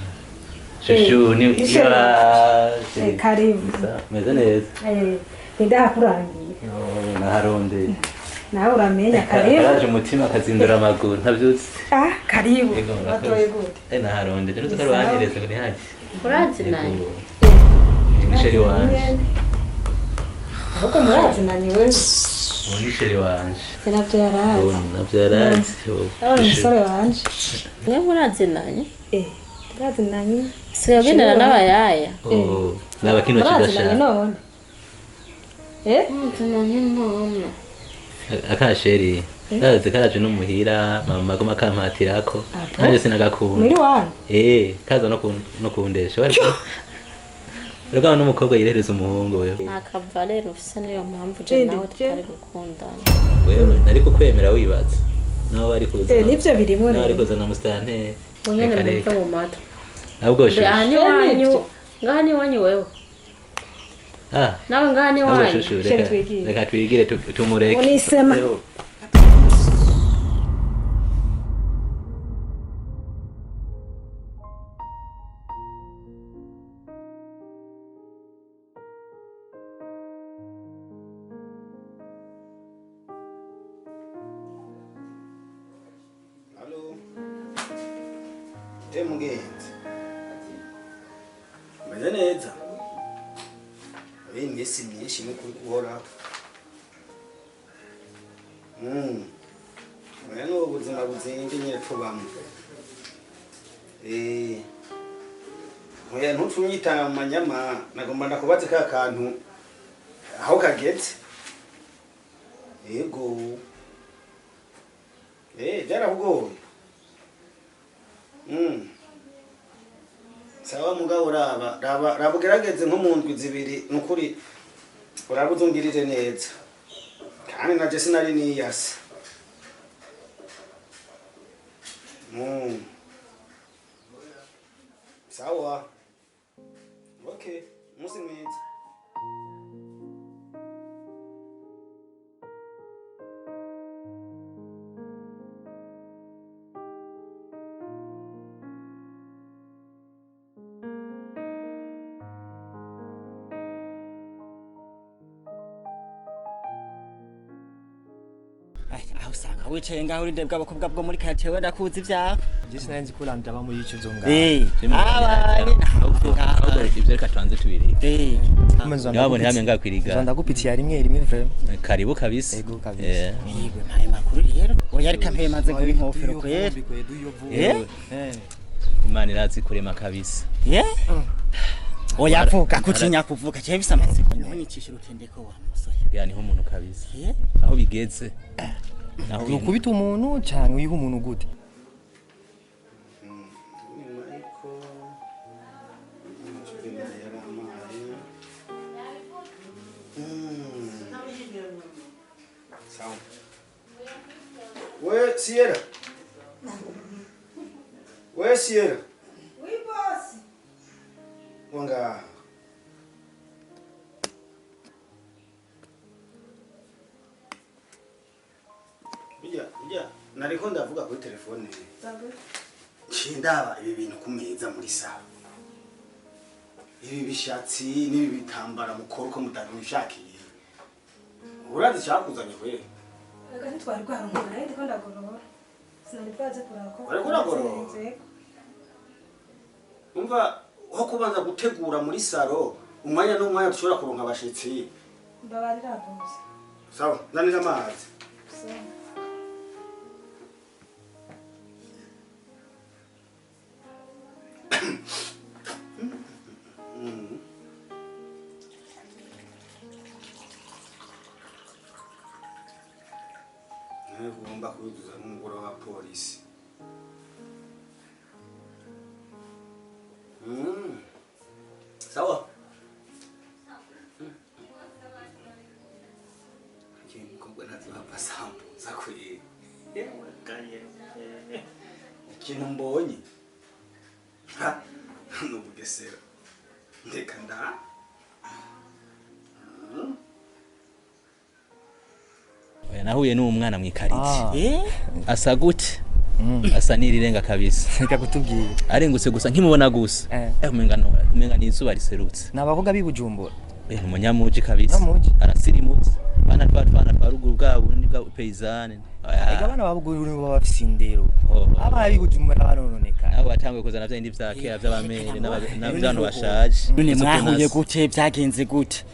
Shushu ni Ishe. iwaje. Karibu. Meze neza. Ndahakurangiye. Yo, naharondeye. Nawe uramenya, karibu. Karaje umutima akazindura amaguru ntavyutse. Ah, karibu. Ego, murakoze. Watoye gute? Naharondeye rero tukarwanyereza ngo ntihage. Urazinanye? Ni chéri wanje. Ahubwo murazinanye wewe. Uwo ni chéri wanje. Navyo yarazi. Uwo navyo yarazi. Ndabona umusore wanje. Mwe murazinanye? Turazinanye. Sigaye ugendana n'abayaya? Oh, naba kino Murazinanye kidashaka. none? Muzinanye none. Akasheri. Kaze karaje no muhira, mama aguma akampatirako. Nanje sinagakunda. Muri wanyu? Kaza no kundesha. Wariko n'umukobwa yirereza umuhungu wewe. Nta kavalere ufise, niyo mpamvu je nawe tutari gukundana. Wewe nari kukwemera wibaza. Nawe wari kuza. Nivyo birimwo. Nawe wari kuza na musitanteri. Munyene Reka, mumve reka. mu matwi. Ahubwo Mbe aha shushu. ni iwanyu, ngaha ni iwanyu wewe? Ah. Nawe ngaha ni Ahubwo iwanyu? shushu, Sheri reka twigire. reka twigire tumureke. Unisema. Ewo. Mugenzi. Meze neza. Ari imisi myinshi no kuri guhoraho. Oya ni ubuzima buzinze nyine tubamwo. Oya ntucunyitanga mu manyama, nagomba ndakubaze ka kantu aho kageze. Yego. Byarakugoye. Sawa mugabo raba raba raba ugerageze nko mu ndwi zibiri nukuri uraba uzungirire neza. Kandi naje sinari niyase. Sawa. Okay, umunsi mwiza. Aho usanga wicaye ngaho urinde bw'abakobwa bwo muri quartier wenda kuzi ibyawe. Je sinari nzi ko urandaba muri ico zo ngaho. Abanye ahubwo ivyo reka tubanze tubireke. Nabone hamwe ngakwiriga. Ndagupitiye rimwe rimwe vraiment. Karibu kabisa. Ego kabisa. Yego ntaye makuru rero. Oya reka mpeye maze kuba inkofero kwera. Imana irazi kurema kabisa. Oya vuga kutinya kuvuga je bisa amatsiko ntunyicisha urutendeko wa musore. Ya niho umuntu kabisa. Aho bigeze. Naho ukubita umuntu cyangwa uyiha umuntu gute? Sawa. We Sierra. We Sierra. Oui boss. Wanga. Bijya nariko ndavuga kuri telefone. Ndaba ibi bintu kumeza muri sawa. Ibi bishatsi n'ibi bitambara mukora uko mutabishakiye. Urazi cyakuzanye kwere. Reka ntitwari rwarunkana nari ndiko ndagorora. Sinari bwaze kuraba ko. Wariko uragorora? Umva aho kubanza gutegura muri saro umwanya n'umwanya dushobora kuronka abashitsi. Mbabarira boss. Sawa, ndanira amazi. Sawa. Ugomba kubiduza n'umugore wa polisi. Sawa. Ikintu ntazohava sambuza kweri. Ikintu mbonye ni ubugesera. Ndeka nda. Oya nahuye n'umwana mwikaritie. Asa gute? Asa nirirenga kabisa. Reka kutubwira. Arengutse gusa nkimubona gusa. Umenga ni izuba riserutse. Nabavuga bibujumbura. Umunyamuji kabisa. Arasirimutse. Bana twa twa ruguru bwabo ni bwa paysanne. Ega bana babuguru baba bafise indero. Abana bibujumbura barononeka. Abo batanguye kuzana vya indi vya kera vy'abamere n'abantu bashaje. None mwahuye gute byagenze gute?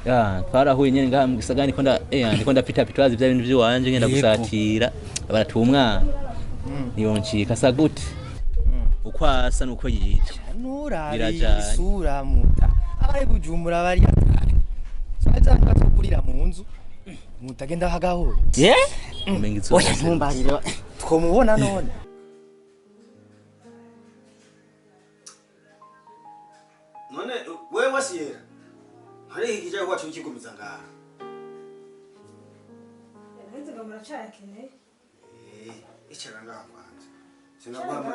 Ya, twarahuye nyene ngaha mu gisagara niko nda niko ndapita pitwazi bya bintu by'iwanje ngenda gusatira baratuba umwana. Niyoncika asa gute? Uko asa nuko yitwa. Nurabi isura muta. Abaye bujumbura bari atari. Twaza tukurira mu nzu. Mutagenda hagahoro. Umenga izuba. Oya ntumbarire. Twomubona none. None wewe Sierra. Hari ikijya kwacu kigumiza ngaha. Nzi ngo muracayakeneye. Icara ngaha kwanza.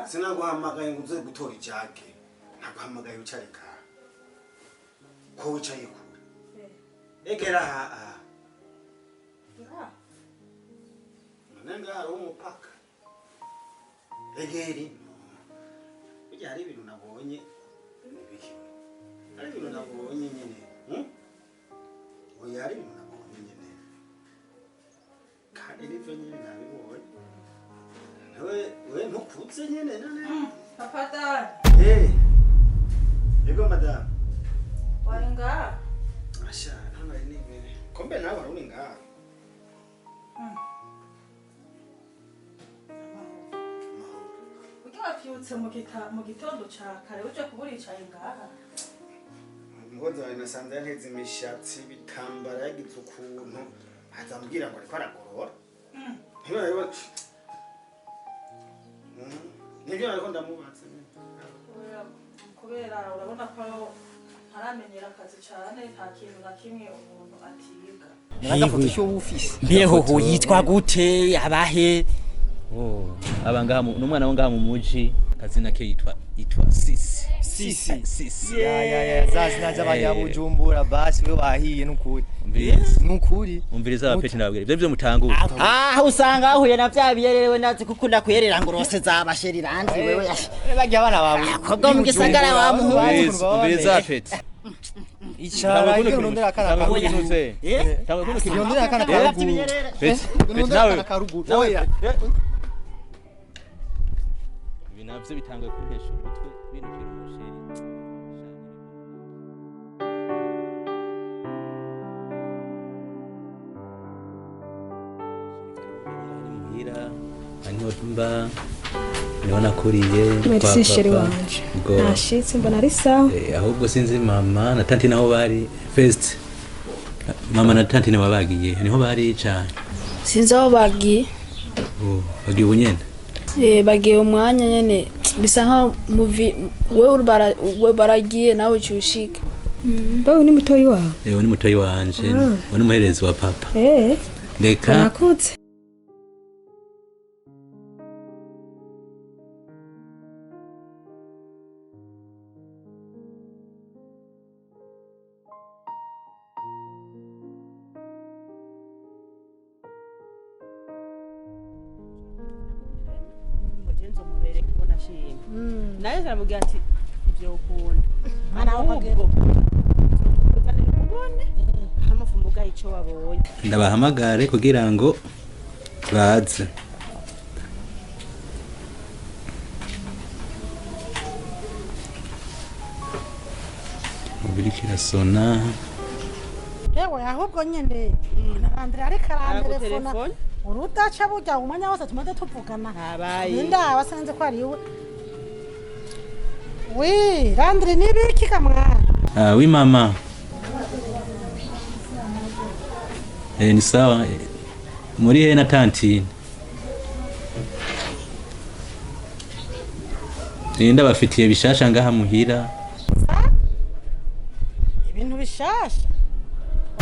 Sinaguhamagaye ngo uze gutora ijage. Naguhamagaye wicare ngaha. Ko wicaye kure. Egera ha. None ngaha hari umupaka. Egeri. Burya hari ibintu nabonye. Nibiki. Hari ibintu nabonye nyene. Oya hari ibintu nabonye nyene. Kandi nivyo nyene nabibonye. Nawe we ntukure. Ukuze nyene none. Papa Dani. Eh. Yego madame. Wari ngaha? Asha, none ari nibere. Kombe nawe wari uri ngaha. Burya wavyutse mu gitondo ca kare uje kuba uricaye ngaha? Umukozi wawe nasanze yanteze imishatsi ibitambara yagize ukuntu aza ambwira ngo ariko aragorora. Nibyo ariko ndamubatse. Kubera urabona ko ntaramenyera akazi cane, nta kintu na kimwe umuntu atiga. Mbeho yitwa gute abahe? Aba ngaha n'umwana wo ngaha mu muji, kazina ke yitwa Sisi. Sisi. Sisi. Ya ya ya, zazina z'abanyabujumbura basi we bahiye nukuri. Nukuri. Umviriza abapeti nababwira ivyo mutangura. Ah, usanga ahuye na vya biyerewe nazi kukunda kuyerera ngo rose zabasherirandi wewe. Barya abana bawe. Kobwa mu gisagara wa muhungu. Umviriza abapeti. Icara iyo urondera akana karuguru. Urondera akana karuguru. Urondera akana karuguru. Oya. Ibi navyo bitanguye kuntesha umutwe binukira umusheri. Muhira niho mba niho nakuriye. Merci chéri wanje. Nashitse mbona ari sawa. Ahubwo sinzi mama na tanti naho bari first. Mama na tanti nibo bagiye niho bari cyane. Sinzi aho bagiye. Oh, bagiye ubunyene. Bagiye umwanya nyene bisa nkaho muvi wewe baragiye nawe ucushika. Bawe ni mutoyi wawe? Ni mutoyi wanje. Ni umuherezi wa papa. Ndeka. Nakutse. Naye aramubwira ati ibyo ukunda ahubwo ubone hamafu mugaye ico wabonye ndabahamagare kugira ngo baze. Mubiri kirasona. Ewe ahubwo nyene narandira ariko arantelefona urudaca burya umwanya wose tumaze tuvugana. Ndaba sanze ko ari we. Oui, Landry nibiki kamwana? Ah, oui mama. Ni sawa. Muri he na tantine? Ndabafitiye bishasha ngaha muhira. Ibintu bishasha?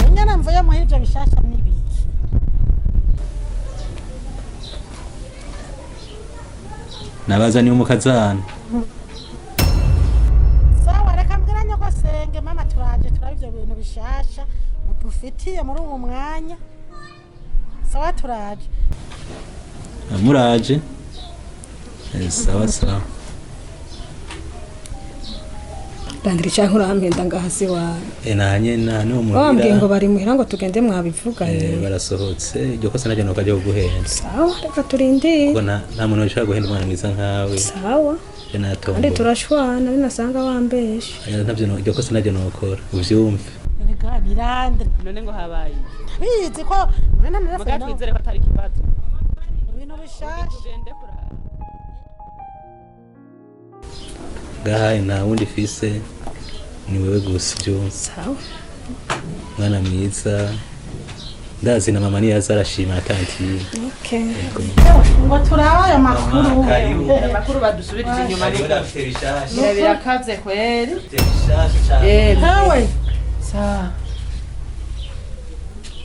Unyana mvuye muhira ibyo bishasha nibiki? Nabaza ni umukazana. Sawa reka mbwira nyogosenge mama turaje turabe ibyo bintu bishasha udufitiye muri uwo mwanya. Sawa turaje. Muraje? Sawa sawa. Landry cyangwa urampenda ngahasi wawe. Nanye na no muhira. Wambwiye ngo bari muhira ngo tugende mwabivuganye. Barasohotse. Iryo kosa najye nuko ajya kuguhenda. Sawa reka turindire. Kuko nta muntu ushobora guhenda umwana mwiza nkawe. Sawa. Natombo. Kandi turashwana binasanga wambeshe. Ntavyo iryo kosa najye nokora. Uvyumve. Erega ni Landry. None ngo habaye. Ndabizi ko none narafuna. Twizere ko atari kibazo. Ibintu bishasha. Tugende kurara. Gahaye nta wundi fise ni wewe gusa ubyumva. Sawa. Mwana mwiza ndazi na mama niyaza arashima atantiye. Okay. Ngo turabe ayo makuru. Amakuru badusubirije inyuma ni birakaze kweri. Hewe. Sawa.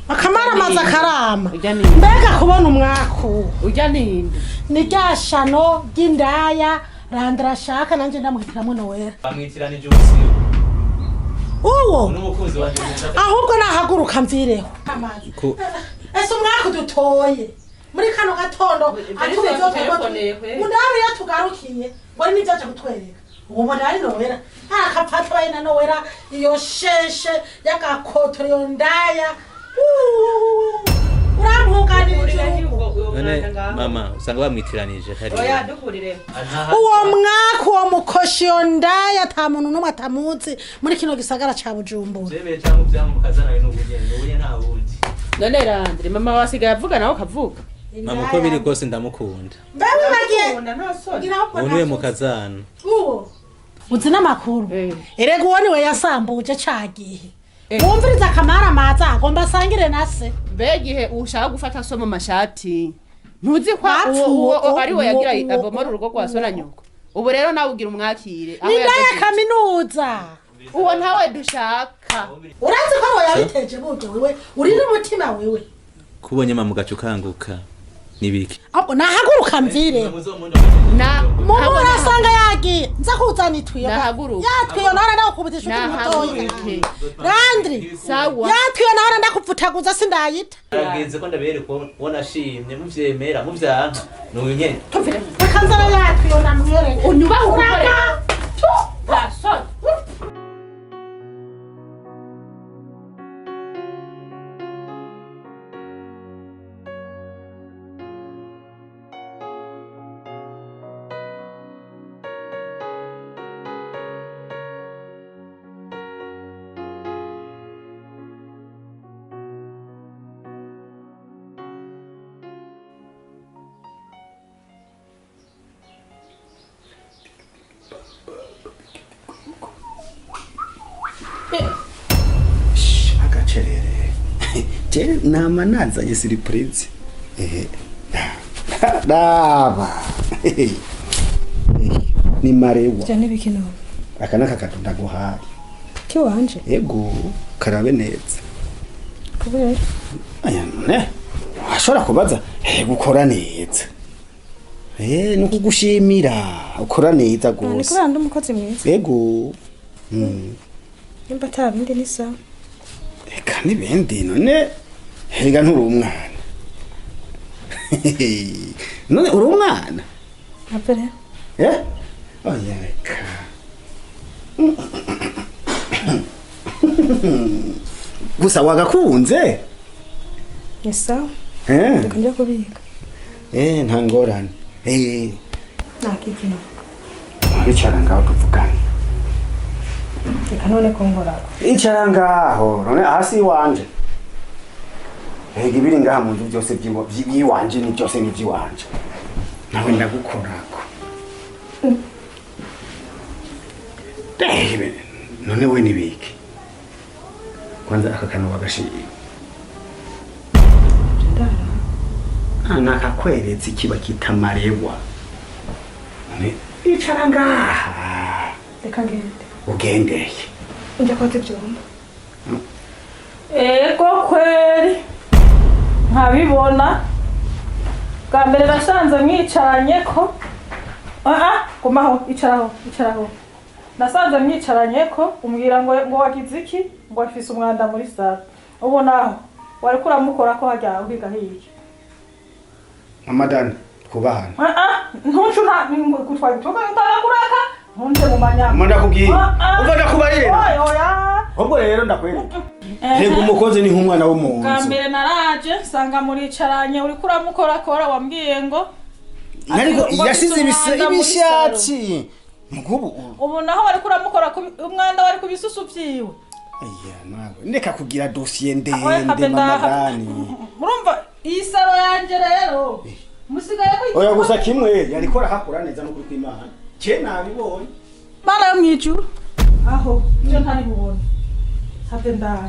Akamara amazi akarama. Mbega kubona umwaku. Ujya ninde? Ni rya shano ry'indaya. Landry ashaka nanje ndamuhitiramo Noella. Bamwitiranije ubusiyo. Uwo n'umukunzi wanje ahubwo nahaguruka mvireho. Ese umwaka dutoye muri kano gatondo atuzomundabe yatugarukiye ngo nivyo aje kutwereka. Ubu mbona ari Noella akapfata baye na Noella iyo sheshe yagakotora iyo ndaya. Urampuganirije urugo. None mama usanga bamwitiranije Oya hariya. dukurire. Uwo mwaka uwo mukoshiyo ndaya ata muntu n'umwe atamuzi muri kino gisagara ca Bujumbura. Zemeye cyangwa ubyamukazana n'ubugeni, ubunye nta wundi. None Randire mama wasigaye avuga nawe ukavuga. Mama uko biri kose ndamukunda. Mbewe bagiye Ubu niwe mukazana. Uwo uzi n'amakuru, erega uwo niwe yasambuje ca gihe wumviriza akamara amaza agomba asangire na se. Mbega igihe ushaka gufata so mu mashati ntuzi ko Bapfuye, uwo ari we yagira abomora urugo rwa so na nyoko. Ubu rero nawe ugira umwakire aho Ni ndaya yagejeje. kaminuza. Uwo ntawe dushaka. Urazi ko ariwe yabiteje buryo wewe uri n'umutima wewe. Kubonye mama ugaca ukanguka nibiki? Ahubwo nahaguruka mvire. Na Mubu urasanga yagiye nza kuzana itwiyo. Nahaguruka. Yatwiyo nahora ndakukubita inshuti mutoya. Nahaguruke. Randri. Sawa. Yatwiyo nahora ndakupfutaguza sindayita. Aragenze ko ndabereka uwo nashimye muvyemera muvyanka nuyu nyene. Reka nzara yatwiyo namwereke. Unyubahe ugukorera. Nta soni. Agacerere je nama nazanye surprise. Ehe, daba ni marewa. Ivyo n'ibiki none? Aka naka kato ndaguhaye. Kiwanje? Ego, karabe neza. Kubera? Aya none washobora kubaza gukora neza, ni ukugushimira ukora neza Ni gose. kubera ndi umukozi mwiza. Ego. Nimba ata bindi ni sawa. Eka n'ibindi none hega nturi umwana none uri umwana. Ntabwo rero. Eh? Oya reka. Gusa wagakunze? Ni sawa. Eh? Reka njya kubika. Nta ngorane. Nta kikino. Icara ngaho tuvugane. Reka none ko nkorako. Icara ngaho, none hasi iwanje. Ega ibiri ngaha mu nzu byose by'iwanje ni byose ni iby'iwanje. Nawe ndagukorako. Debe, none we nibiki? Kwanza aka kantu wagashiye. Nakakweretse kiba kitamarewa. None icara ngaha. Reka ngende. Ugendeye. Njya koza ivyombo. Ego kweri nkabibona bwa mbere nasanze mwicaranye ko aha gumaho icaraho icaraho nasanze mwicaranye ko umbwira ngo wagize iki ngo afise umwanda muri saro ubu naho wariko uramukora ko harya uhiga hirya. Mama Dani, twubahane. Ntuncu nta gutwara ibituga ndarakuraka ntunje mu manyama. Mama ndakubwiye. Ah, ah. Umva ndakubarira. Oya, oya. Ahubwo rero ndakwereka. Rega umukozi ni nk'umwana wo mu Bwa nzu. mbere naraje nsanga muricaranye uriko uramukorakora wambwiye ngo Ariko ngo yashize afise umwanda muri saro. ibishatsi. Mugubu Ubu naho wariko uramukora umwanda wari ku bisusu vyiwe. Iya nawe ndeka kugira dosiye Oya, ndende habe mama ndaha. Dani. Murumva iyi saro yanje rero musigaye Oya gusa kimwe yariko arahakora neza no kuri kw'Imana. Je nabibonye. Mana yo mwijuru aho je ntari bubone have ndaha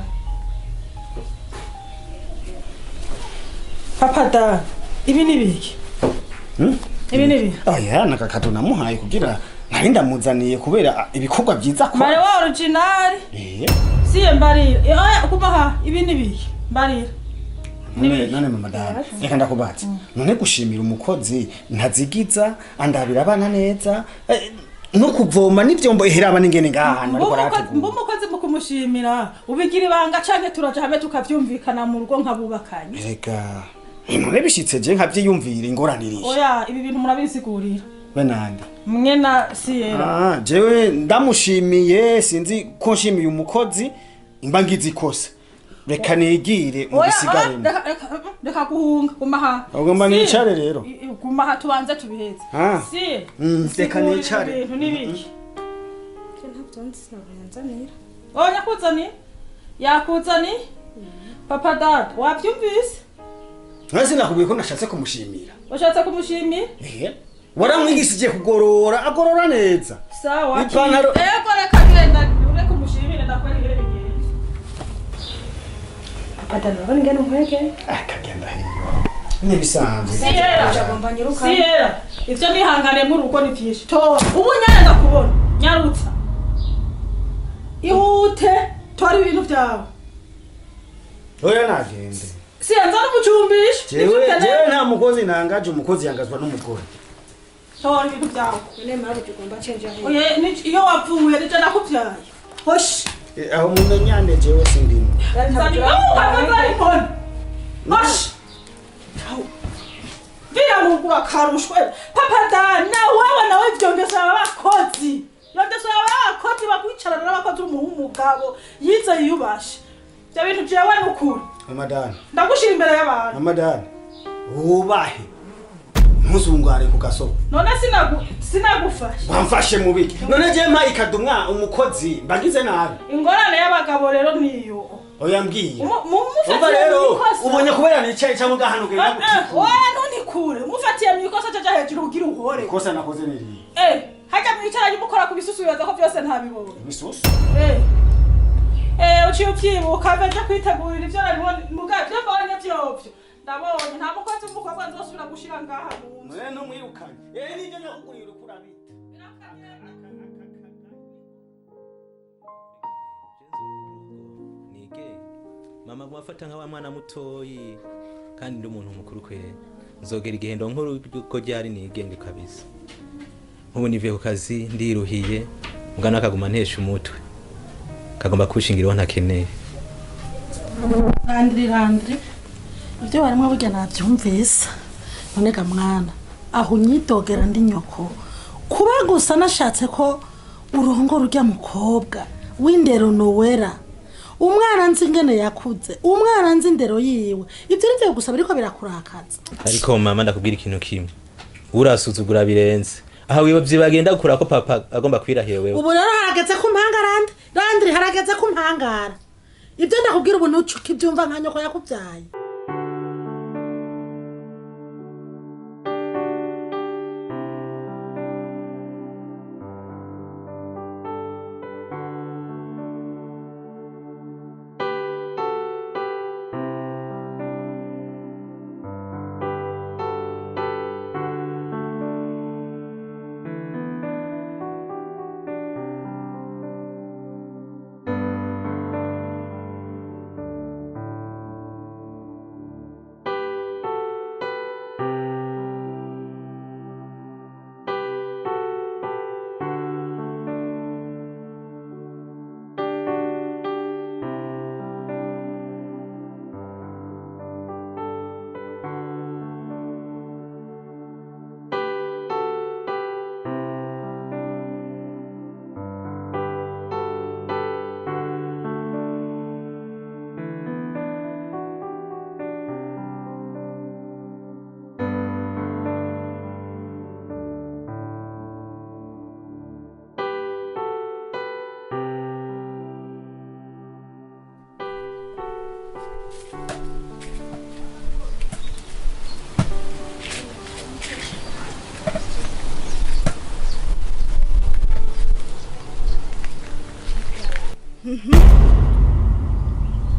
papa da ibi ni biki? Ibi ni biki? Oya nakakato namuhaye kugira nari ndamuzaniye kubera ibikorwa byiza ko. Mare wa original. Siye mbarira. Oya kubaha ibi ni biki? Mbarira. None mama Dani, reka ndakubaza. None gushimira umukozi ntazigiza andabira abana neza no kuvoma n'ivyombo ihera abana ingene ngaha hantu ariko arahategura. Mba umukozi mu kumushimira ubigira ibanga canke turaja hamwe tukavyumvikana mu rugo nk'abubakanye. Erega none bishitse je nkavyiyumvira ingoranirije. Oya ibi bintu murabisigurira. We nande? Mwe na Siyera. Jewe ndamushimiye sinzi ko nshimiye umukozi imba ngize ikosa. Reka nigire mu bisigaremo. Reka guhunga guma ha. Ugomba nicare rero. Guma ha tubanze tubiheze. Si. Reka nicare. Ibintu nibiki? Ntabyo nzi sinabyanzanira. Oh yakuzani? Yakuzani? Papa dad, wavyumvise? Nasi nakubwiye ko nashatse kumushimira. Ushatse kumushimira? Eh. Waramwigishije kugorora, agorora neza. Sawa. Ipantaro. Ego reka genda ureke kumushimira ndakwera ingere bigenda. Papa dad, urabona ingene nkwege? Akagenda hiyo. Nibisanzwe. Siyera. Siyera. Ivyo nihangane mu rugo ni vyinshi. Tora. Ubu nyane ndakubona. Nyarutsa. Ihute, tora ibintu byawe. Oya nagende. Siyanza n'umucumbisha. Jewe nta mukozi nangaje, umukozi yangazwa n'umugore. Tora ibintu byawe. None mabu tugomba cenje aho. Oye, iyo wapfuye nije nakuvyaye. Hoshi. Aho mumenyane jewe sindimo. Nzani ukaza Hoshi. Vira mugura karushwe. Papa da na wewe nawe vyongeza abakozi. Yondeswa abakozi bakwicarana n'abakozi umugabo yize yiyubashe. Bya bintu jewe n'ukuri. Mamadani. Ndagushira imbere y'abantu. Mamadani. Wubahe. Ntuzungare ku gasoko. None sinagufashe. Wamfashe mubiki. None je mpa ikadumwa umukozi mbagize nabi. Ingorane y'abagabo rero niyo. Oya mbwiye. Umufatiye rero ubonye kubera nicaye cyangwa ngahano genda gutikura. Oya ntunikure. Umufatiye mu ikosa cyaje hejuru kugira uhore. Ikosa nakoze niriye. Hajya mwicaranye mukora ku bisusu bibaza ko byose ntabibonye. Ibisusu? Uciye ubyibuka baje kwitegurira ivyo naribonye muga byo mbonye byovyo. Ndabonye nta mukozi w'umukobwa nzosubira gushira ngaha mu nzu. None numwirukanye. Nivyo nakugurira ukurabita. Nige. Mama gwafata nka wa mwana mutoyi kandi ndi umuntu mukuru kwe. Nzogera igihe nkuru ko ryari nigenge kabisa. Ubu nivuye ku kazi ndiruhiye mugana akaguma ntesha umutwe kagomba kushingiraho ntakeneye. Landri ibyo barimo burya nabyumvise. None ga mwana aho unyidogera ndi nyoko kuba gusa nashatse ko urongora urya mukobwa w'indero nowera umwana nzi ingene yakuze umwana nzi indero yiwe ibyo nivyo gusa biriko birakurakaza. Ariko mama ndakubwira ikintu kimwe, urasuzugura birenze. Aha wibavyi bagenda gukura ko papa agomba kwirahira wewe. Ubu rero harageze ku mpangara Landri harageze ku mpangara. Ibyo ndakubwira ubu ntucuke ibyumva nka nyoko yakubyaye.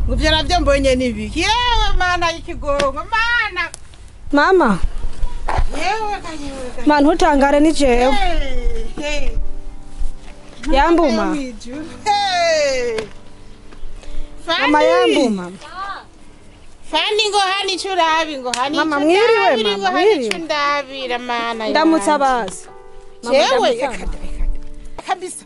Nguvyo navyo mbonye nibiki. Yewe mana y'ikigongo mana. Mama. Yewe kayewe. Man ntutangare ni jewe. Yambuma. Mama yambuma. Fani ngo hani churabi ngo hani. Mama mwiriwe mama mwiriwe. Ndabira mana. Ndamutse abazi. Jewe kabisa.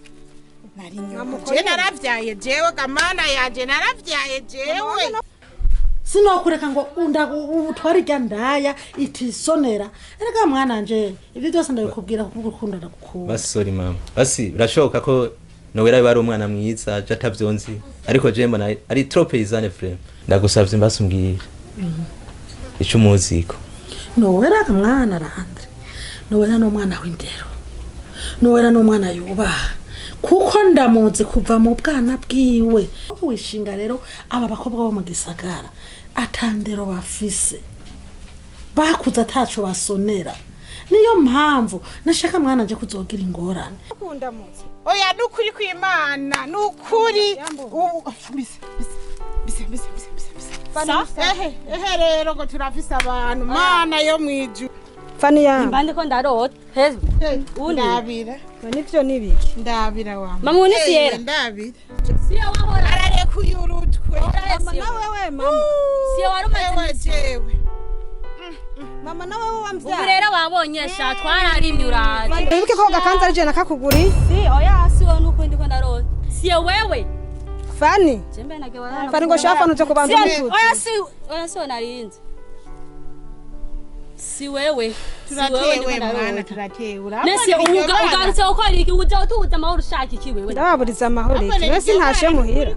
Nari nyoko. Je naravyaye jewe kamana yanje naravyaye jewe. Sinokureka ngo utware irya ndaya itisonera. Erega mwana nje ibyo byose ndabikubwira kuko ukunda ndagukunda. Basi sorry mama. Basi birashoboka ko Nowera bari umwana mwiza je atavyonzi ariko je mbona ari trop paysanne frère. Ndagusavye mbasumbwire ico umuziko. Nowera mwana Landre, Nowera ni umwana w'indero, Nowera ni umwana yubaha, kuko ndamuzi kuva mu bwana bwiwe. Wishinga rero aba bakobwa bo mu gisagara atandero bafise, bakuze ataco basonera. Niyo mpamvu nashaka mwana nje kuzogira ingorane. Oya nukuri kw'Imana, nukuri. Bise bise bise bise bise bise. Ehe ehe rero ngo turafise abantu mana yo mwijuru. Fani ya. Mbandi ko ndarota. Hezo. Ndabira. Nivyo nibiki? Ndabira wa. Mama uni siyera. Ndabira. Siyo wahora. Ararekuye urutwe. Mama nawe we mama. Siyo warumaze jewe. Mama nawe we wamvyara. Ubu rero wabonye sha twararimye uraje. Wibuke ko gakanza ari je nakakuguri. Si oya si wowe nuko ndiko ndarota. Siyo wewe. Fani. Jembe nage warana. Fani ngo shafa nuje kubanza umututsi. Oya si oya si narinze. Si wewe. Turatewe mwana turatewe. Nese ugarutse ukora iki uja utubuza amahoro ushaka iki wewe. Ndababuriza amahoro iki. Wese ntashe muhira. Ewe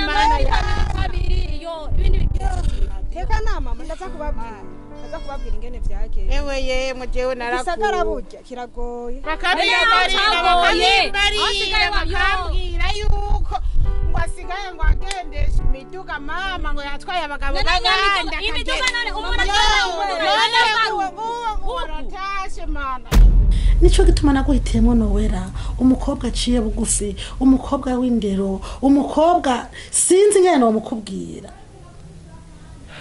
mana ya. Kabiri yo ibindi Teka na mama ndaza kubabwira. Ndaza kubabwira ingene vyagenze. Ewe yemwe jewe narakuye. Gisagara burya kiragoye. Bakabimbarira bakambwira yuko ngo asigaye ngo agendesha imiduga mama ngo yatwaye abagabo baganda. Imiduga none umuntu atwaye mana. Nico gituma naguhitiyemo Nowera, umukobwa aciye bugufi, umukobwa w'indero, umukobwa sinzi ngene nomukubwira.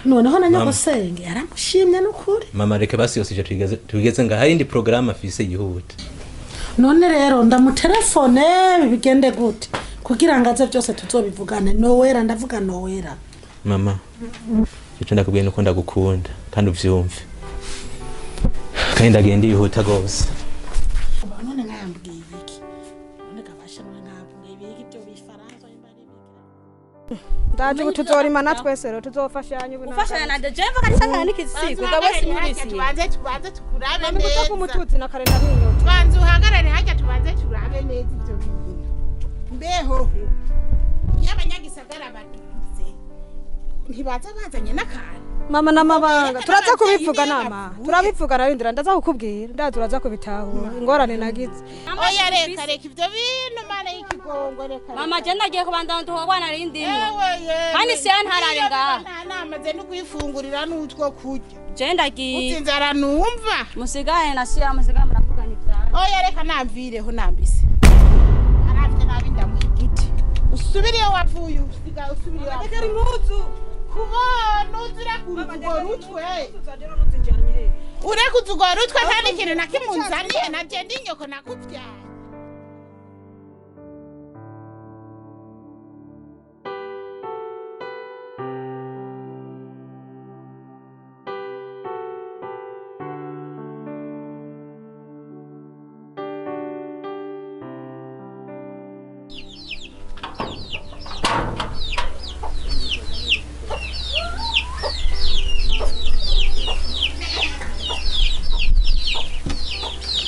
Noneho na nyogosenge yaramushimye n'ukuri. Mama reke basi yose tugeze nga hari indi programme afise yihuta. None rero ndamutelefone bigende gute kugira ngo aze byose tuzobivugane. Nowera ndavuga Nowera. Mama ico ndakubwiye nuko ndagukunda kandi uvyumve. Kandi ndagenda yihuta gose. None nkayambwiye iki? None gabasha none nkambwiye ibiki byo bifaransa Ndaje tuzorima natwe rero tuzofashanya ubu. Ufashanya na Jemba kanisanga nikisigo gabo sinurisi. Tubanze tukurabe neza. Mama kumututsi na kare narinyota. Tubanze uhagarare hajya tubanze turabe neza ibyo bintu. Mbeho. Y'abanyagisagara baduze. Ntibaza bazanye n'akantu. Mama namabanga turaza kubivuga nama. Turabivuga narindira ndaza kukubwira. Ndaza uraza kubitahura. Ingorane nagize. Oya reka reka ibyo bintu mana y'ikigongo reka. Mama je ndagiye kubandana tuhobana narindimo. Kandi siya ntarare ngaha. Namaze no kwifungurira n'utwo kurya. Je ndagiye. Utinzara numva. Musigaye na siya musigaye muravugana ibyaye. Oya reka namvireho nambise. Aravye nabi ndamwigiti. Usubiriye wavuye usiga usubiriye. Ndekera impuzu. Kubona uzira kurutwe. Ureka uzugora utwe nta n'ikintu na kimwe unzaniye na je ndi nyoko nakuvyaye.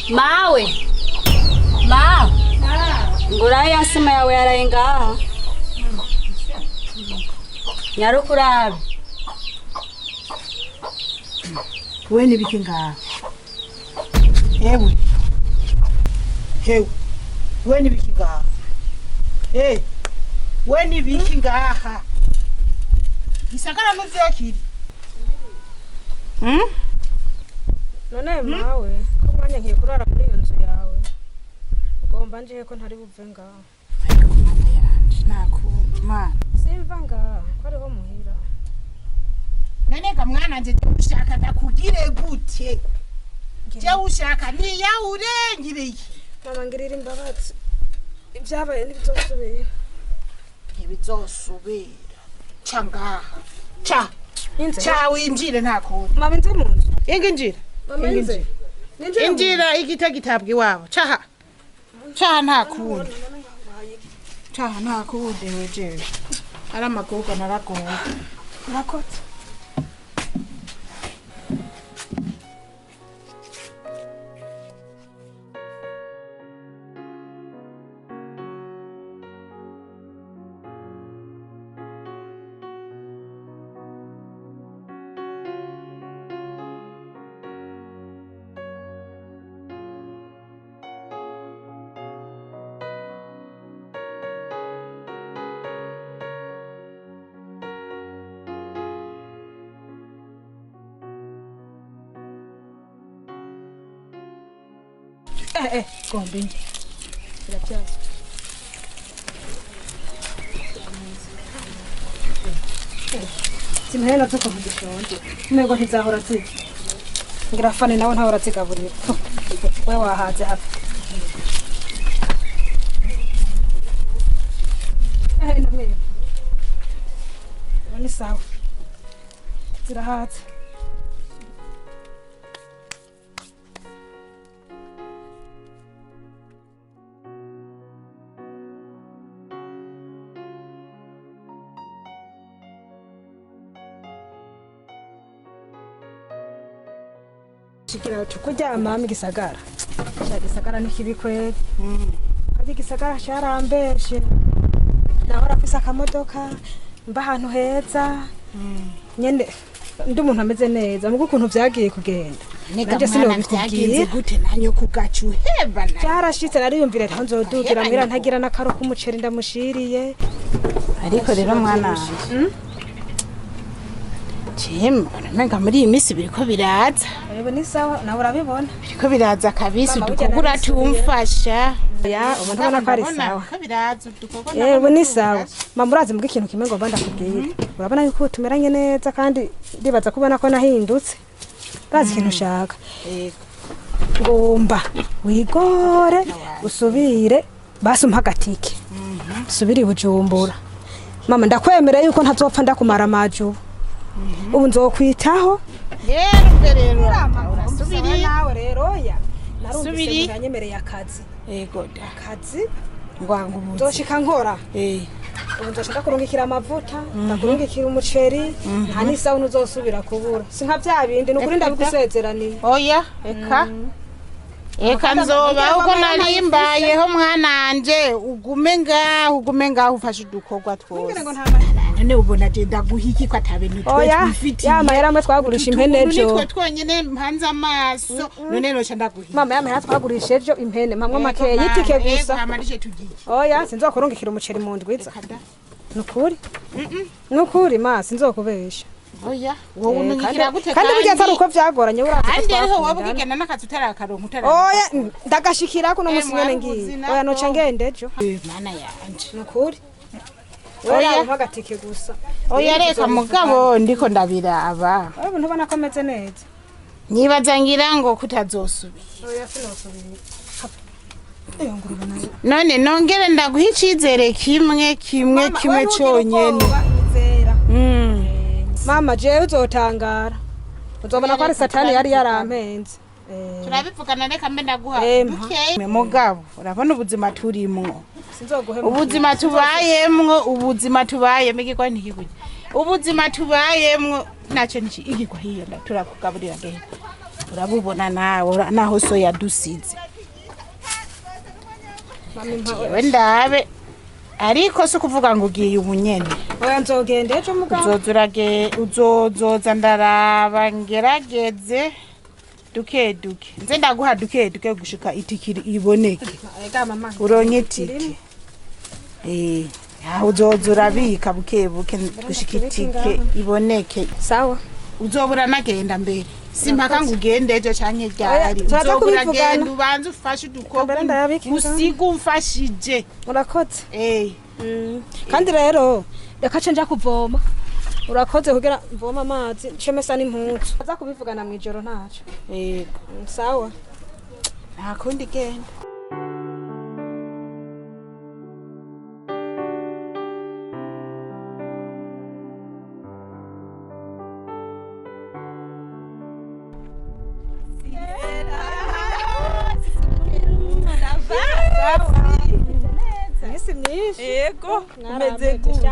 Mawe. Ma. Nguraye yasima yawe yaraye ngaha. Nyarukurabe. We nibiki ngaha? Ewe. Hewe. We nibiki ngaha? Eh. We nibiki ngaha? Gisagara nuvyokiri. None mawe ko mwanya ngiye kurara muri iyo nzu yawe. Ugomba nje ko ntari buve ngaha. Ariko mama yanje nakunda mana. Simva ngaha ko ariho muhira. None ga mwana nje ushaka ndakugire gute? Je ushaka ni ya urengiriye. Mama ngirira imbabazi. Ibyabaye ntibizosubira. Ntibizosubira. Ca ngaha. Ca. Ca winjire ntakundi. Mama nze mu nzu. Inga injira. Mama nze. Injira igita gitabwa iwabo. Caha. Caha ntakundi. Caha ntakundi wejewe. Ari amagogo naragowe. Urakoze. Gomba inge. Birabyaza. Zimpene nazo ko ntizishonje. Umengo ntizahora zirya. Ngira fane nawe ntahora zigaburira. We wahaze hafi. Namwe. Ubu ni sawa. Zirahaze. Shikira tukuryama mu gisagara. Sha gisagara ni kibi kweli. Haje gisagara cyarambeshe. Nahora afise akamodoka mba ahantu heza. Nyene ndi umuntu ameze neza mugo ukuntu vyagiye kugenda. Nanje sinobikubwira gute nanyo kugacu heba na. Cyarashitse nariyumvira ntaho nzodugira mwira ntagira nakaro k'umuceri ndamushiriye. Ariko rero mwana Jim, menga muri iyi minsi biriko biraza. Yego ni sawa nawe urabibona. Biriko biraza kabisa udukogura tumfasha. Ya, ubu ndabona ko ari sawa. Ko biraza udukogura. Yego ni sawa. Mama urazi mbwa ikintu kimwe ngomba ndakubwira. Urabona yuko tumeranye neza kandi ndibaza kubona ko nahindutse. Urazi ikintu ushaka. Yego. Ngomba wigore usubire basi umpa agatike. Usubire i Bujumbura. Mama ndakwemereye yuko ntazopfa ndakumara amajubu. Ubu nzokwitaho. Rero rero urasubiri nawe rero ya. Narumvise nganyemereye akazi. Yego da. Akazi ngwanga ubu. Nzoshika nkora. Ubu nzoshaka kurungikira amavuta, ndakurungikira umuceri, nta n'isabune uzosubira kubura. Si nka bya bindi nukuri ndabigusezeraniye. Oya, eka. Eka nzoba uko narimbayeho mwananje ugume ngaho ufashe udukorwa twose. None ubona je ndaguhiki ko atabe nitwe twifitiye. Ya mahera amwe twagurisha impene ejo. Nitwe twonyene mpanze amaso none noca ndaguhiki. Mama ya mahera twagurisha ejo impene mpamwe makeya yitike gusa. Oya sinzokurungikira umuceri mu ndwiza. Nukuri? Nukuri ma sinzokubesha. Oya wowe unungikira gute kandi burya atari uko vyagoranye uraza kandi ariho wowe ugigenda n'akazi utarakaronka utarakaronka. Oya ndagashikira kuno musi nyene ngiye. Oya noca ngende ejo. Mana yanje. Nukuri? Oya mpagatike gusa. Oya reka mugabo ndiko ndabiraba. Oya ntubona ko meze neza. Nibaza ngira ngo kutazosubira. Oya sinosubira. None nongere ndaguha icizere kimwe kimwe kimwe cyonyene. Mama jewe uzotangara. Uzobona ko ari satani yari yarampenze. Turabivugana reka mbe ndaguha duke. Mugabo urabona ubuzima turimwo. Ubuzima tubayemwo, ubuzima tubayemwo igikwa ntikikujya. Ubuzima tubayemwo naco niki igikwa hiyo turakugaburira ngehe. Urabubona nawe naho so yadusize. Jewe ndabe ariko si kuvuga ngo ugiye ubunyene. Oya nzogenda ejo mugabo. Uzozoza ndaraba ngerageze duke duke. Nze ndaguha duke duke gushika itikiri iboneke. Uronke itike. Uzoza urabika buke buke gushika itike iboneke. Sawa. Uzobura nagenda mbere. Simpaka ngo ugende ejo canke ryari. Uzobura genda ubanze ufashe udukoko. Usiga umfashije. Urakoze. Kandi rero reka nje kuvoma. Urakoze kugira mvoma amazi nshemesa n'impuzu. Aza kubivugana mu ijoro ntaco. Yego. Sawa. Nta kundi genda. Yego, umeze gute?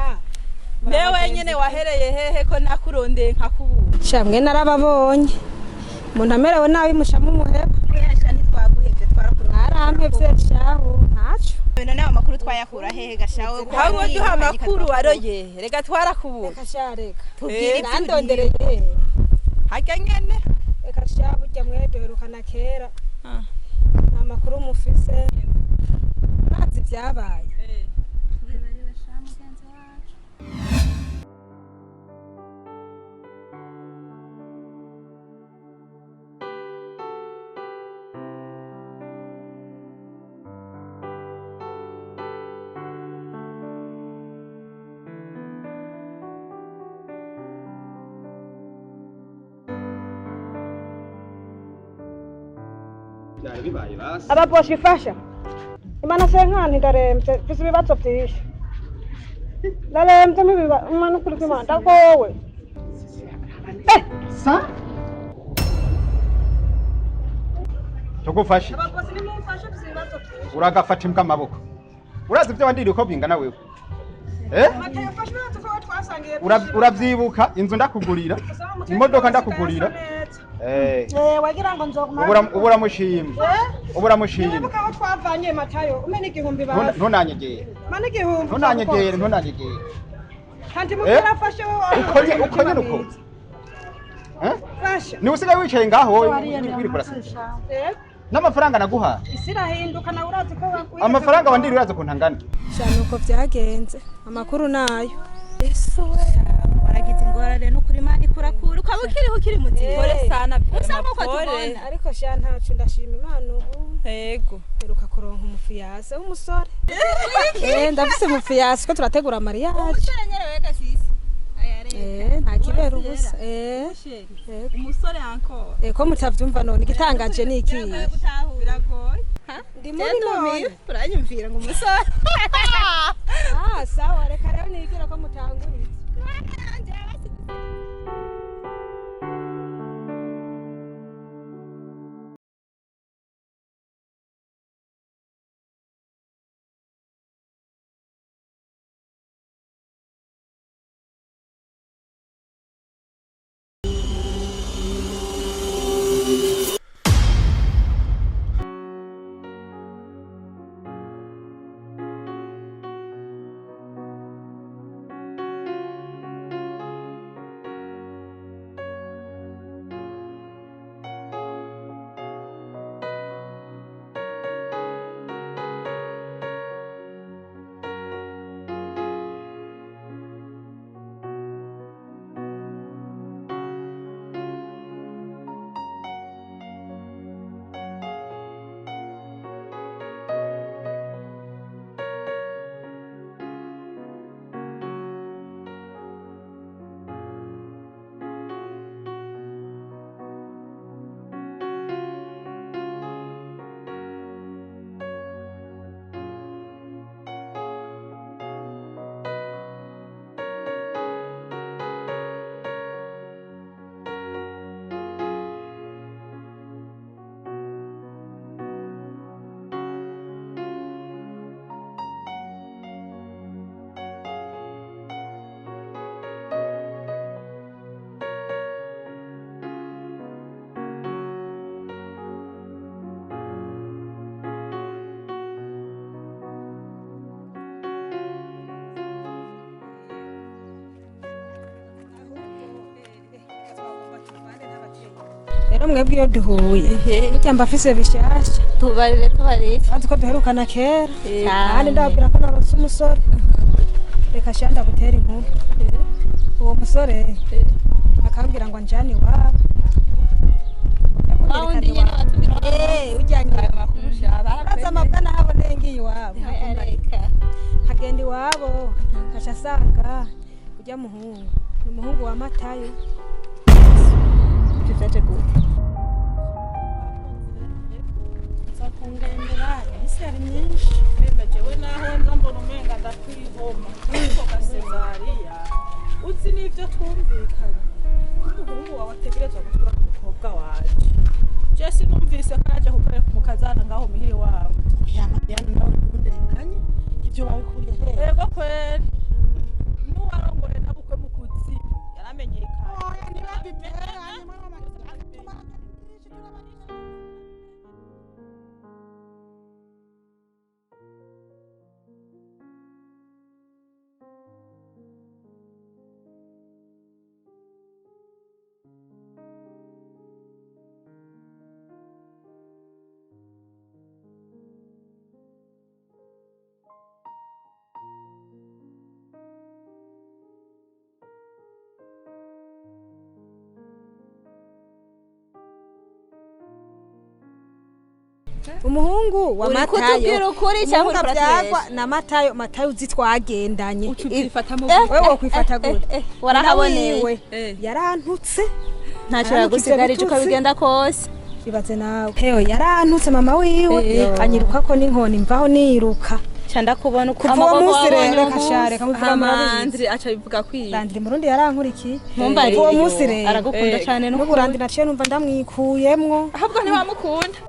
Mbe wenyene wahereye hehe ko nakurondeye nkakubura? Shamwe narababonye. Umuntu amerewe nabi musha mumuheba. Oya ntitwaguhevye twarakurondeye. Narampevye shahu ntaco. None ayo makuru twayakura hehe gashawe? Ahubwo duha amakuru waroye, rega twarakubura. Reka sha reka. Tubwire nandondereye. Harya nyene. Reka sha burya mwe duherukana kera. Nta makuru mufise. Ntazi vyabaye. Byari bibaye basi. Ababoshi ifasha. Imana senkani ndaremvye, mfise ibibazo vyinshi. Ndaremvye mbiba Imana ukuri kw'Imana ndagowe. Sa tugufashe. Ababosi nimumfashe, mfise ibibazo vyinshi. Uragafata imbwa amaboko. Urazi ibyo wandiriye uko bingana wewe? Eh? Matayo fasha ibibazo ko twasangiye. Uravyibuka inzu ndakugurira, imodoka ndakugurira. Eh. Eh, wagira ngo nzoguma. Ubura mushimye. Eh? Ubura mushimye. Nibuka aho twavanye Matayo, umena 1000 basi. Ntunanyegere. Mana 1000. Ntunanyegere, ntunanyegere. Kandi mubwira afashe wowe. Uko nyene uko. Eh? Fasha. Ni usigaye wicaye ngaho wowe wiriko uraseka. Eh? N'amafaranga naguha. Isi irahinduka nawe urazi ko Amafaranga wandiriye urazi ukuntu angana. Shana uko byagenze. Amakuru nayo. Ese waragize ingorane no kuri Imana ikurakura ukaba ukiriho ukiri muzima. Pole sana usa nkuko Pole. tubona. Ariko sha ntacu ndashima Imana ubu. Yego. Heruka kuronka umufiyase w'umusore. Eh, ndafise umufiyase ko turategura mariage. Umusore nyene wega sisi. Eh, nta kibera ubusa. Eh. Umusore encore. Eh, ko mutavyumva none igitangaje ni iki? Biragoye. Ndi muri none. Uranyumvira ngo umusore. Ah, sawa reka rero nigira ko mutanguritse. Rero mwebwe iyo duhuye burya mba mfise bishasha. Tubarire tubarire. Bazi ko duherukana kera. Cyane. Kandi ndababwira ko narose umusore. Reka sha ndagutera inkuru. Uwo musore akambwira ngo anjane iwabo. Wawundi nyene watubwira. Eh, ujyanye ayo makuru sha Urazi amabwa nahaboneye ngiye iwabo. Reka. Nkagenda iwabo nkaca asanga ujya muhungu ni umuhungu wa Matayo. Ivyo vyaje gute? Nza kungendera iminsi yari myinshi. Wenda jewe naho nza mbona umenga ndakwihoma ariko Gasezariya uzi n'ivyo twumvikanye ko umuhungu wawe ategerezwa gutwara umukobwa wanje. Je sinumvise ko yaje kukwereka umukazana ngaho muhira iwawe. Oya Mariana nawe ntundenganye. Ibyo wabikuriye hehe? Ego kweri. N'uwarongore nabukwe mu kuzimu yaramenyekanye. Oya ntibabiteranye. Umuhungu wa Uri Matayo. kutubwira ukuri cyangwa Umuhungu uri kuratubesha? avyagwa na Matayo, Matayo uzi twagendanye. Ucubyifatamo Eh, wewe wokwifata gute? Warahaboneye. Nawiwe yarantutse. Ntacyo yagusigarije uko bigenda kose. Ibaze nawe. Hewe yarantutse mama wiwe anyirukako n'inkoni mvaho niruka. Ca ndakubona uko Kuva uwo amaboko munsi rero wabonye uwo reka sha, reka muvuga murabizi. Andri aca bivuga kwiye. Landry Murundi yarankurikiye. Ntumbarire. Kuva uwo munsi rero Aragukunda cane n'ubu n'ukuri. Landry naciye numva ndamwikuyemwo. Ahubwo ntiwamukunda.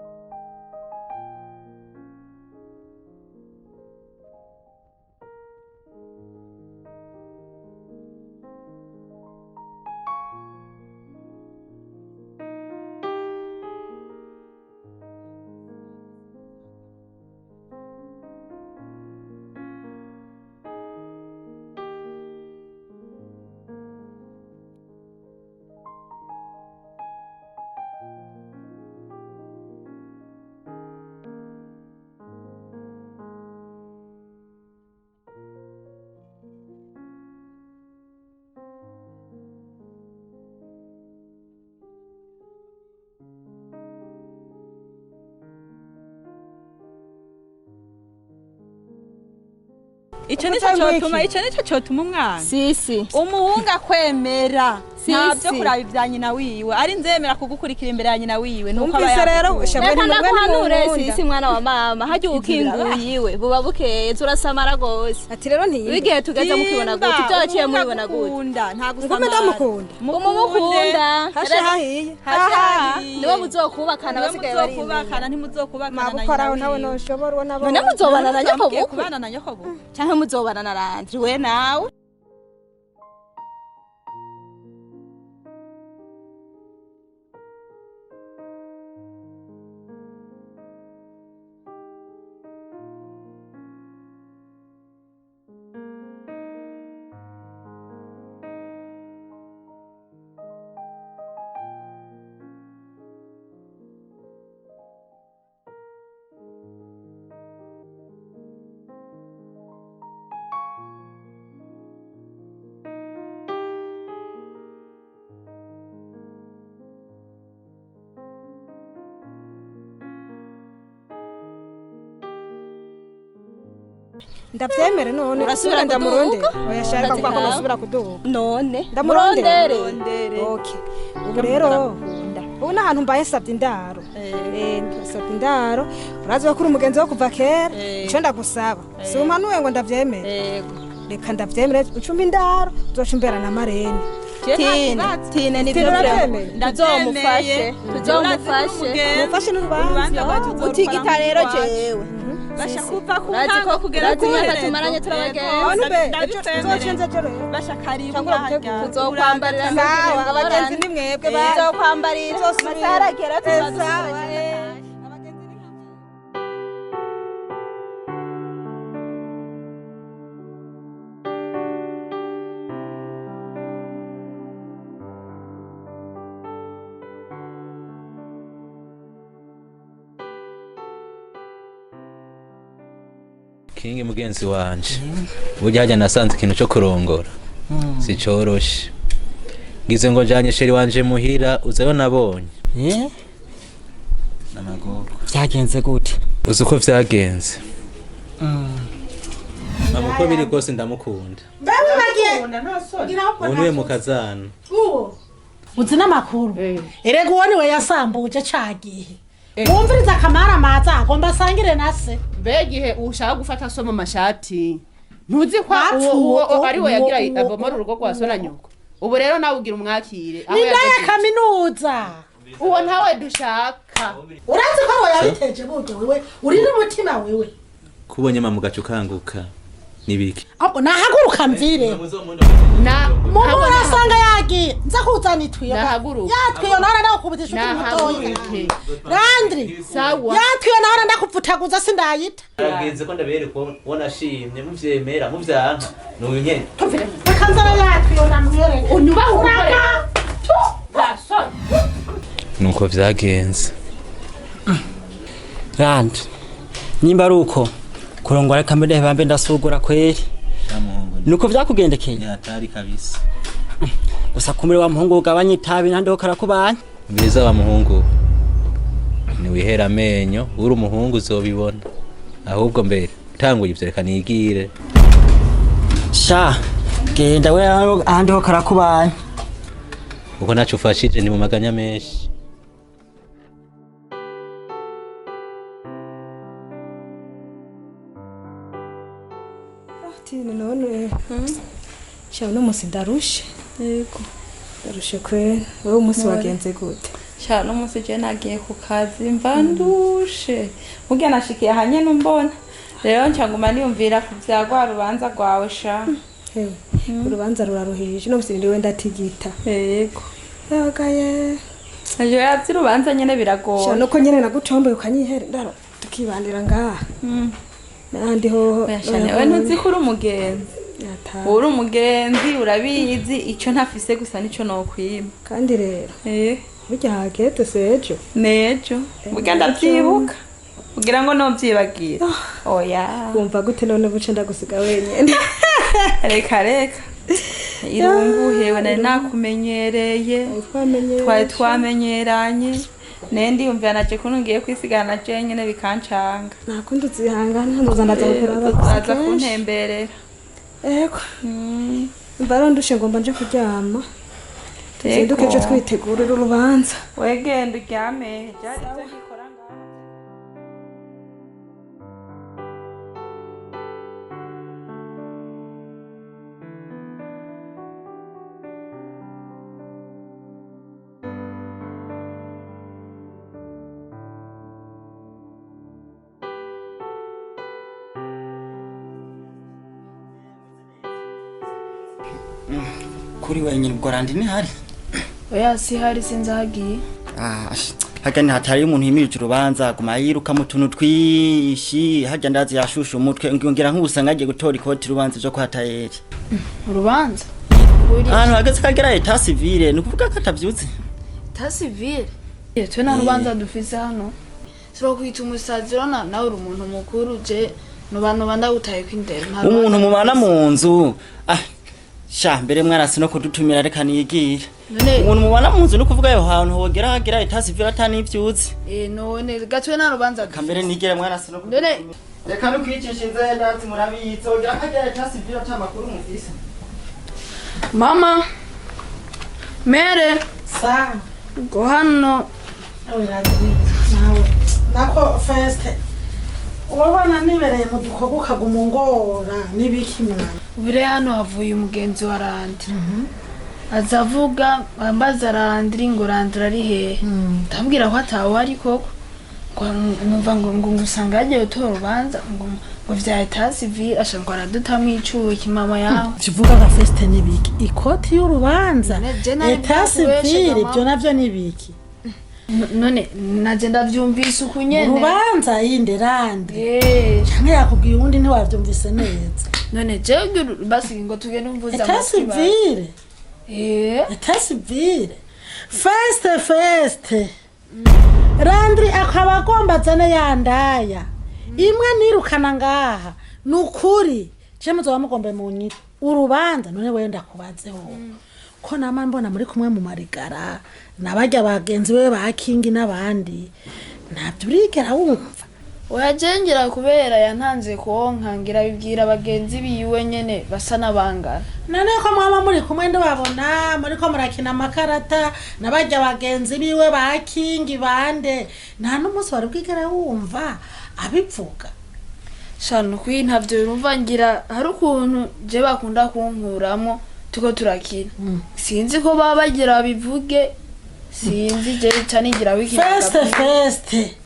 Ico nico cotuma, ico nico cotuma umwana. Sisi. Umuhungu akwemera. Sisi. Ntabyo kuraba ibya nyina wiwe. Ari nzemera kugukurikira imbere ya nyina wiwe. Nuko aba Umvise rero, yagukunda. shabwe Reka ni mwe ndaguhanure ntimukunda. sisi mwana wa mama harya ukinguye iwe buba bukeye turasamara gose. Ati rero ntiyimba. Wigihe tugeze mukibona gute ibyo waciye mubibona gute. Mukunda, nta Ngume gusamara. ndamukunda. Umumukunda. Hashe hahiye. Hashe Niwe muzokubakana basigaye bari. Muzokubakana ntimuzokubakana na nyina Mabukoraho nawe wiwe. noshobora uwo nabonye. None muzobana na nyoko Mugiye bukwe kubana na nyoko bukwe. canke muzobana na Landry we nawe. Ndavyemere none. Urasubira ndamurondera. kuduga? Oya shaka kuvuga ko nasubira kuduga. None. Ndamurondera. Murondere. Okay. Ubu rero ubu n'ahantu mbaye nsabye indaro. Nsabye indaro. Urazi ko uri umugenzi wo kuva kera. Ico ndagusaba. Si umpanuye ngo ndavyemere. Reka ndavyemere ucumbe indaro uzoca umbera na marene. Tine, Tine nivyo Tine uravyemeye? tuzomufashe, tuzomufashe. Mufashe n'urubanza. Utigita rero jewe. Basha kuva ku Urazi ko ntango kugera urazi ku imyaka iherezo. tumaranye turabagenzi. None ube, Ndabitwemere. uzocenze ejo rero. Basha karibu Tangura harya. gutegura. Tuzokwambarira Sawa, abagenzi ni mwebwe ba. Tuzokwambarira. Tuzosubira. Amasaha aragera Sawa, tuzadusubira. Kingi mugenzi wanje, burya harya nasanze ikintu cyo kurongora sicoroshe. Ngize ngo njanye chéri wanje muhira, uzayo nabonye n'amagorwa. Byagenze gute? Uzi uko vyagenze mama, uko biri kose ndamukunda. Mbewe bagiye. Ubu niwe mukazana. Uwo. Uzi n'amakuru. Erega uwo niwe yasambuje ca gihe. Wumviriza akamara amazi agomba asangire na se. Mbega igihe ushaka gufata so mu mashati ntuzi ko Bapfuye, uwo ari we yagira uwo- abomora urugo rwa so na nyoko. Ubu rero nawe ugira umwakire aho Ni ndaya yagejeje. kaminuza. Uwo ntawe dushaka. Urazi ko we yabiteje buryo wewe uri n'umutima wewe. Kubonye mama ugaca ukanguka nibiki? Ahubwo nahaguruka mvire. Na Mumu urasanga yagiye. Nza kuzana itwiyo. Nahaguruka. Yatwiyo nahora ndakukubita inshuti mutoyi. Nahaguruke. Landry. Sawa. Yatwiyo nahora ndakupfutaguza sindayita. Nagenze ko ndabereka uwo nashimye, muvyemera muvyanka nuyu nyene. Reka nzara yatwiyo ndamwereke. Unyubahe umugore. Uraka. Nuko vyagenze. Randi nimba ari uko kurongora reka mbere bambe ndasugura kweri. Nuko vyakugendekeye? Hatari kabisa. Gusa kumure wa muhungu ugabanye itabi nandi ho karakubanye. Mbiza wa muhungu, niwihera amenyo uri umuhungu uzobibona. Ahubwo mbere utanguye ivyo reka nigire. Sha genda we ahandi ho karakubanye. Kuko ntaco ufashije ni mu maganya menshi. Sha uno munsi ndarushe. Yego. Ndarushe kwe. Wewe umunsi wagenze gute? Sha no munsi je nagiye ku kazi mva ndushe. Burya nashikiye ahanye numbona. Rero nca nguma niyumvira ku vya rwa rubanza rwawe sha. Hewe, urubanza ruraruhije. Uno munsi niriwe ndatigita. Yego. Yagaye. Ejo yavye urubanza nyene biragoye. Sha nuko nyene nagutomboye ukanyihere ndaro tukibandira ngaha. Nandi hoho. Oya we ntuzi ko uri umugenzi. Uri umugenzi urabizi ico ntafise gusa nico nokwima. Kandi rero. Burya hageze sejo. Nejo. Burya ndavyibuka. Kugira ngo novyibagira. Oya. Wumva gute none buce ndagusiga wenyene. Reka reka. Irungu hewe nari nakumenyereye. Twari twamenyeranye. Nendi yumvira naje kuntu ngiye kwisigana na je nyene bikancanga. Nakundi uzihangana nzoza ndaza kukuraba. Aza kuntemberera. Ego. Mbaro ndushe ngomba nje kuryama. Tuzinduke ejo twitegurira urubanza. Wegenda uryame. Byari ibyo gikora ngaho. Kuri wenyine ubwo randi ntihari. Oya si hari sinzi ahagiye. Ah, harya ntihatari umuntu yimirije urubanza aguma yiruka mu tuntu twishi harya ndazi yashusha umutwe ngira nk'ubusanga agiye gutora ikoti urubanza ryo kwa tayeri. Urubanza? Ahantu hageze kagera etat civile ni ukuvuga ko atavyutse. Etat civile? Twe nta rubanza dufise hano. Siro kwita umusazi urabona nawe uri umuntu mukuru je nuba ndagutaye kw'indero. Umuntu mubana mu nzu. Ah, sha mbere mwarasi no kudutumira reka nigire. Umuntu mubana mu nzu no kuvuga yo hantu hogera hagira etat civile atanivyutse. None gatwe nta rubanza. Kambere nigire mwarasi no kudutumira. Reka no kwicisha inzara ndazi murabitse hogera hagira etat civile ata makuru mufise. Mama mere sa ngo hano nawe nako first urabona nibereye mu dukorwa ukaguma ungora n'ibiki mwana. Bure hano havuye umugenzi wa Randi. Aza avuga ambaza Randi ngo Randi ari hehe. Ndamubwira ko atawe ari koko. Ngo numva ngo ngusanga yagiye gutora urubanza ngo vya etat civile asha ngo aradutamwo icuki mama yawe. Kivuga nka feste n'ibiki ikoti y'urubanza etat civile ibyo navyo n'ibiki. None naje ndavyumvise uku nyene. Urubanza yinde Randi. Canke yakubwiye uwundi ntiwavyumvise neza. None jewe basi ngo tugende umvuze etat civile. Etat civile. Feste feste. Randri akaba agomba azane yandaya. Imwe nirukana ngaha. Nukuri. Je muzoba mugombe mu nyita. Urubanza none wewe ndakubazeho. Ko nama mbona muri kumwe mu marigara nabarya bagenzi we ba Kingi n'abandi. Ntabyo urigera wumva. Oya jengera kubera yantanze konka ngira bibwira bagenzi biwe nyene basa nabangana. None ko mwaba muri kumwe ndababona muri ko murakina amakarata nabarya bagenzi biwe ba Kingi bande nta n'umunsi wari bwigera wumva abivuga. Shano kwi ntavyo urumva ngira hari ukuntu je bakunda kunkuramo tuko turakina. Sinzi ko baba bagira bivuge sinzi je canigira wiki. Feste feste.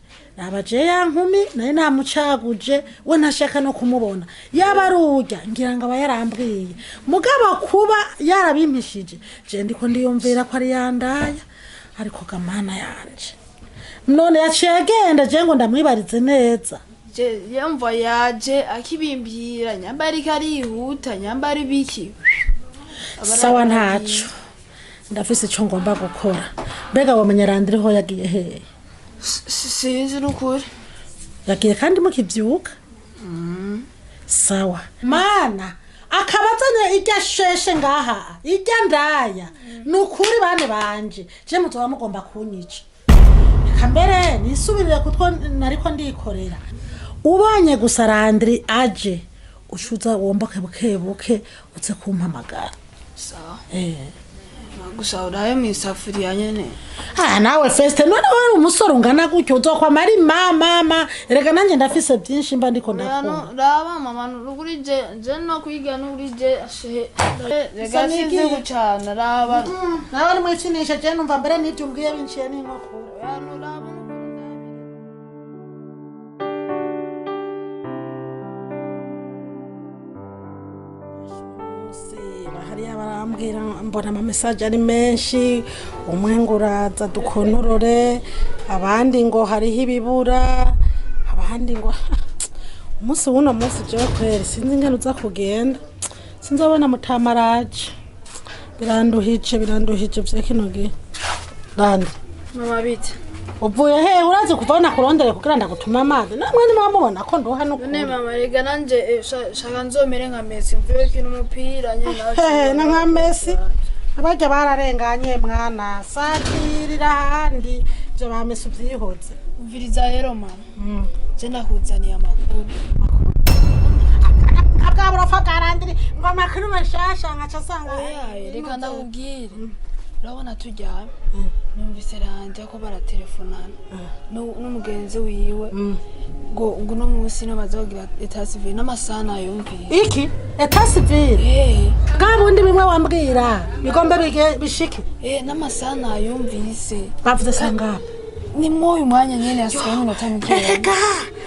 Abaje ya nkumi naye namucaguje we ntashaka no kumubona yaba arurya ngira ngo aba yarambwiye mugabo kuba yarabimpishije je ndiko ndiyumvira ko ari yandaya ariko gamana yanje none yaciye agenda je ngo ndamwibarize neza. Je yumva yaje akibimbira nyamba ariko arihuta nyamba ari biki. Sawa ntaco ndafise ico ngomba gukora. Mbega wamenye Randri ho yagiye hehe? Sinzi nukuri. Yagiye kandi mukivyuka. Sawa. Mana akabazanye irya sheshe ngaha irya ndaya nukuri bane banje je muzoba mugomba kunyica. Reka mbere nisubirire kutwo nariko ndikorera. Ubonye gusa Randri aje ushuza womboke buke buke uze kumpamagara. Sawa. Gusa urabe mu isafuriya nyene. Ah, nawe Feste, none wari umusore ungana gutyo uzokwama ari mama. Erega nanjye ndafise byinshi mba ndiko ndakora. Raba mama, nukuri je no kwiga nukuri je ashe. Rega Gusa sinzi nigiye. gucana raba. Nawe ni mwikinisha, je numva mbere n'ibyo umbwiye binciye n'inkokora. Hariya barambwira, mbona amamesaje ari menshi, umwe ngo uraza dukonorore, abandi ngo hariho ibibura, abandi ngo umunsi w'uno munsi. Jewe kweri sinzi ingene uza kugenda, sinzabona mutamaraje. Biranduhije, biranduhije vya kino gihe. Randi. Mama, bite? Uvuye hehe? Urazi kuva nakurondere kugira ndagutuma amazi, namwe nimwamubona ko nduha None n'ukuri. mama, rega nanje shaka nzomere nka Messi mvuye gukina umupira nyene nawe. Hehe, na nka Messi? Abarya bararenganye mwana, satirira ahandi, ivyo ba Messi uvyihoze. Umviriza rero mama. Je ndakuzaniye amakuru. Nka bwa burofa bwarandiri ngo amakuru mashasha, nkaca asanga. Oya, reka ndakubwire. Urabona turyamye numvise ranje ko baratelefonana n'umugenzi wiwe ngo uno munsi niho bazogira état civil n'amasaha nayumvise. Iki état civil bwa bundi bimwe wambwira bigomba bishike? Eh, n'amasaha nayumvise. Bavuze sangapi? Ni mw'uyu mwanya nyene, hasigaye iminota mikeya. Erega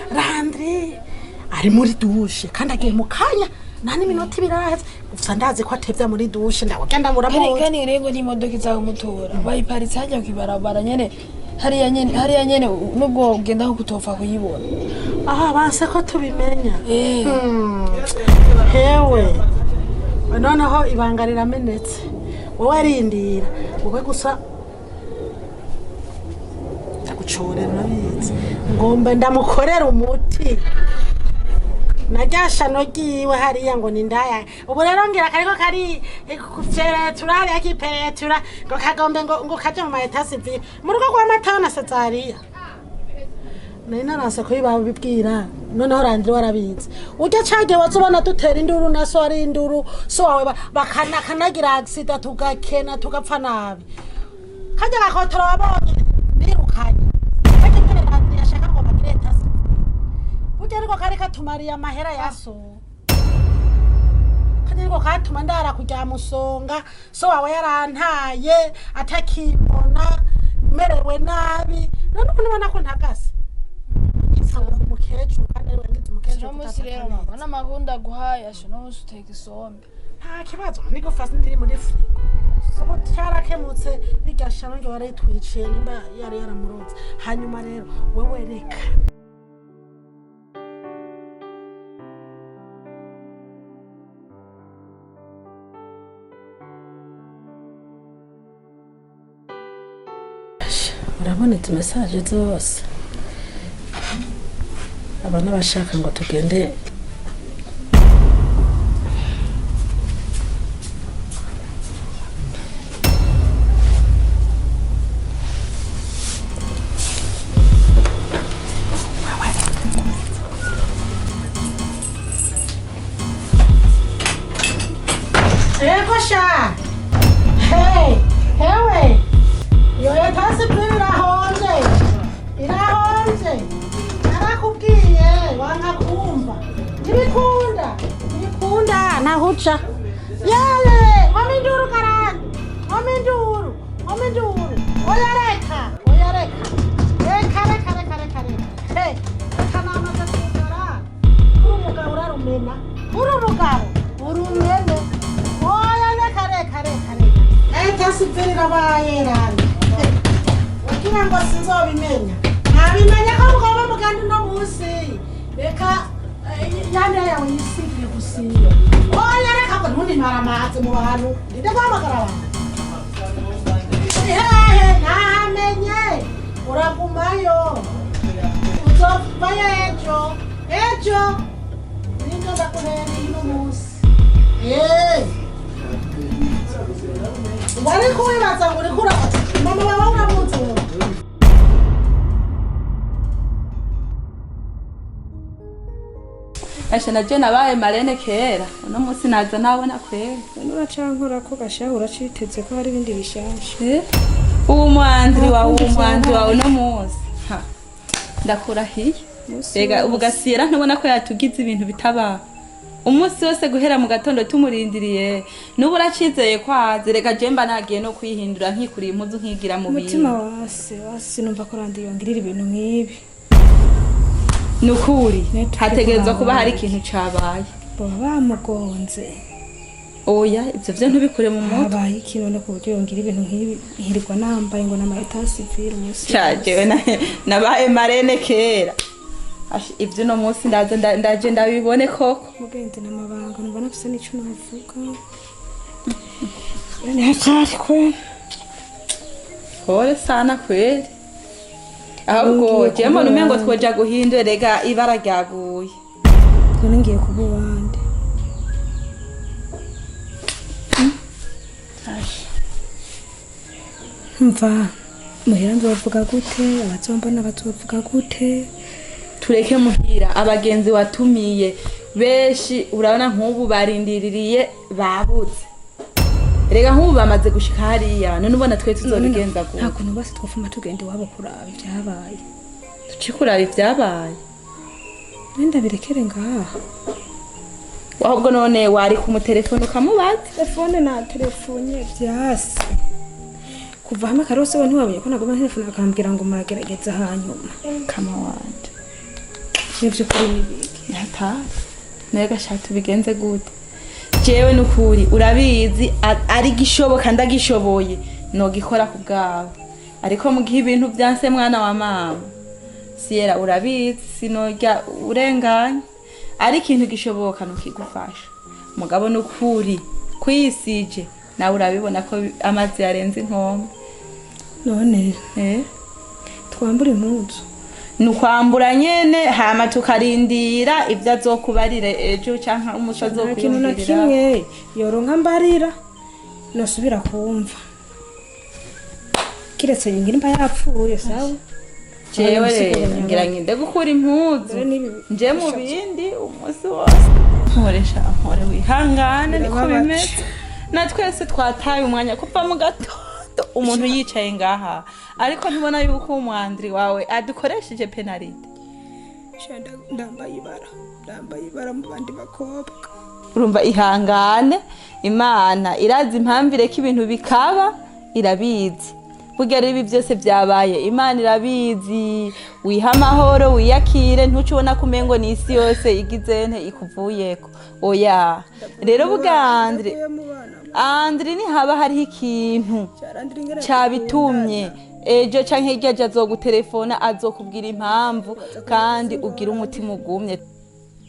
Randri ari muri douche kandi agiye mu kanya, nta n'iminota 2 iraheze. Gusa ndazi ko atevya muri douche, ndagenda Kandi muramuzi. kandi rero n'imodoka iza kumutora bayiparitse hajya kw'ibarabara nyene hariya nyene, hariya nyene, nubwo ugenda aho kutopfa kuyibona. Aha banse ko tubimenya. Hewe, noneho ibanga riramenetse. Wowe rindira, wowe gusa ndagucorera, urabizi, ngomba ndamukorera umuti na rya shano ryiwe hariya ngo ni ndaya. Ubu rero ngira kariko kari kuperetura hariya, kiperetura ngo kagombe ngo kaje mu ma état civil mu rugo rwa Matayo na Cesariya. Nari naranse kubibabwira, noneho Randiri warabizi urya cagiye waza ubona dutera induru na so ari induru, so wawe bakanakanagira accident, tugakena, tugapfa nabi. Kajya gakotoro wabonye nirukanye kajya kare, Randiri yashaka ngo bagire état civil burya, ariko kari katumariye amahera ya so, kandi ariko katuma ndara kujya musonga. So wawe yarantaye atakimbona, merewe nabi. None ubu nibona ko ntagase nsanga umukecuru, kandi ariwe ngize umukecuru. Uno munsi rero mama, n'amakuru ndaguhaye asha, uno munsi uteka isombe. Nta kibazo, nigufa ndiri muri firigo. Ubu cyarakemutse, rirya shano ryo waritwiciye nimba yari yaramuronze. Hanyuma rero wewe reka. Urabona izi message zose, aba n'abashaka ngo tugende. Ego sha! Hey! Hewe! Iyo état civil irahonze! Irahonze! Narakubwiye wanga kumva. Ntibikunda! Ntibikunda nahuca. Yale! Ngoma induru karani! Ngoma induru! Ngoma induru! Oya reka! Oya reka! Reka reka reka reka reka! Hey! Reka namaze kugara! Kuri umugabo urarumena! Kuri umugabo urumene! Oya reka reka reka reka! État civil irabaye rani! Kugira ngo sinzobimenya. Nabimenya ko mugomba muganda uno munsi. Reka yandi yawe yisigire gusiba. Oya reka ngo ntundimare amazi mu bantu. Ndinde guhamagara abantu. Hehe, ntahamenye. Uragumayo. Uzovayo ejo. Ejo. Ninde ndaguhereye uno munsi. Eh. Wari kuwibaza ngo uriko mama wawe uramuzi wowe. Asha na je nabaye marene kera uno munsi naza nabona kwera. None uracankora ko gashaha uraciteze ko hari ibindi bishasha. Uwo mwandri wawe uwo mwandri wawe uno munsi Ha, ndakurahiye. Rega ubu gasiyera ntubona ko yatugize ibintu bitabaho. Umunsi wose guhera mu gatondo tumurindiriye n'ubu uracizeye ko aze. Reka je mba nagiye no kwihindura nkikuriye impuzu nkigira mu bintu. Umutima wase wase numva ko randi yongirira ibintu nk'ibi. Nukuri hategerezwa kuba hari ikintu cabaye. Baba bamugonze. Oya ivyo vyo ntubikure mu mutwe. Habaye ikintu no ku buryo yongira ibintu nk'ibi nkirirwa nambaye ngo nama etat civil umunsi Sha jewe nabaye marene kera. Ivyo uno munsi ndaza ndaje ndabibone koko. Mugenzi n'amabanga numva nafise n'ico navuga. Yani hatari kwe. Pole sana kweli. Ahubwo Ngiye je mbona umengo kuba twoja guhindura rega ibara ryaguye. None ngiye kuba uwande. Mva muhira nzovuga gute abazombona bazovuga gute. Tureke muhira abagenzi watumiye benshi urabona nk'ubu barindiririye babuze. Rega nk'ubu bamaze gushika hariya none ubona twe tuzobigenza gute. Nta kuntu basi twofuma tugenda iwabo kuraba ivyabaye. Tuce kuraba ivyabaye. Wenda birekere ngaha. Ahubwo none wari ku mutelefone ukamubaza. Telefone na telefonye vyase. Kuva hamwe karose we ntiwabonye ko naguma telefone akambwira ngo muragerageza hanyuma. Kama wanje. Nivyo kuri nibiki. Hatari. Nega shaka tubigenze gute. Jewe nukuri urabizi ari gishoboka ndagishoboye nogikora ku bwawe. Ariko mu gihe ibintu byanse mwana wa mama. Siyera urabizi sinojya urenganya. Ari ikintu gishoboka nukigufasha. Mugabo nukuri kwisije nawe urabibona ko amazi yarenze inkombe. None twambura impuzu. Nukwambura nyene hama tukarindira ibyo azokubarira ejo canka umuco Nta kintu na azokwiyumvirira. kimwe yoronka mbarira nosubira kumva. Kiretse ngira imba yapfuye sawa. Jewe rero ngira nginde gukura impuzu nje mu bindi umunsi wose. Nkoresha nkore wihangane niko Birababaje. bimeze. Na twese twataye umwanya kuva mu gatondo umuntu yicaye ngaha ariko ntubona yuko umwandri wawe adukoresheje penalite. Ndambaye ibara ndambaye ibara mu bandi bakobwa. Urumva ihangane Imana irazi impamvu ireka ibintu bikaba irabizi. Burya rero ibi byose byabaye Imana irabizi. Wiha amahoro wiyakire ntuce ubona ko umengo ni isi yose igize nte ikuvuyeko. Oya rero burya Andri ni haba hariho ikintu cabitumye ejo canke hirya ejo azogutelefona azokubwira impamvu kandi ugira umutima ugumye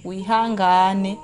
wihangane.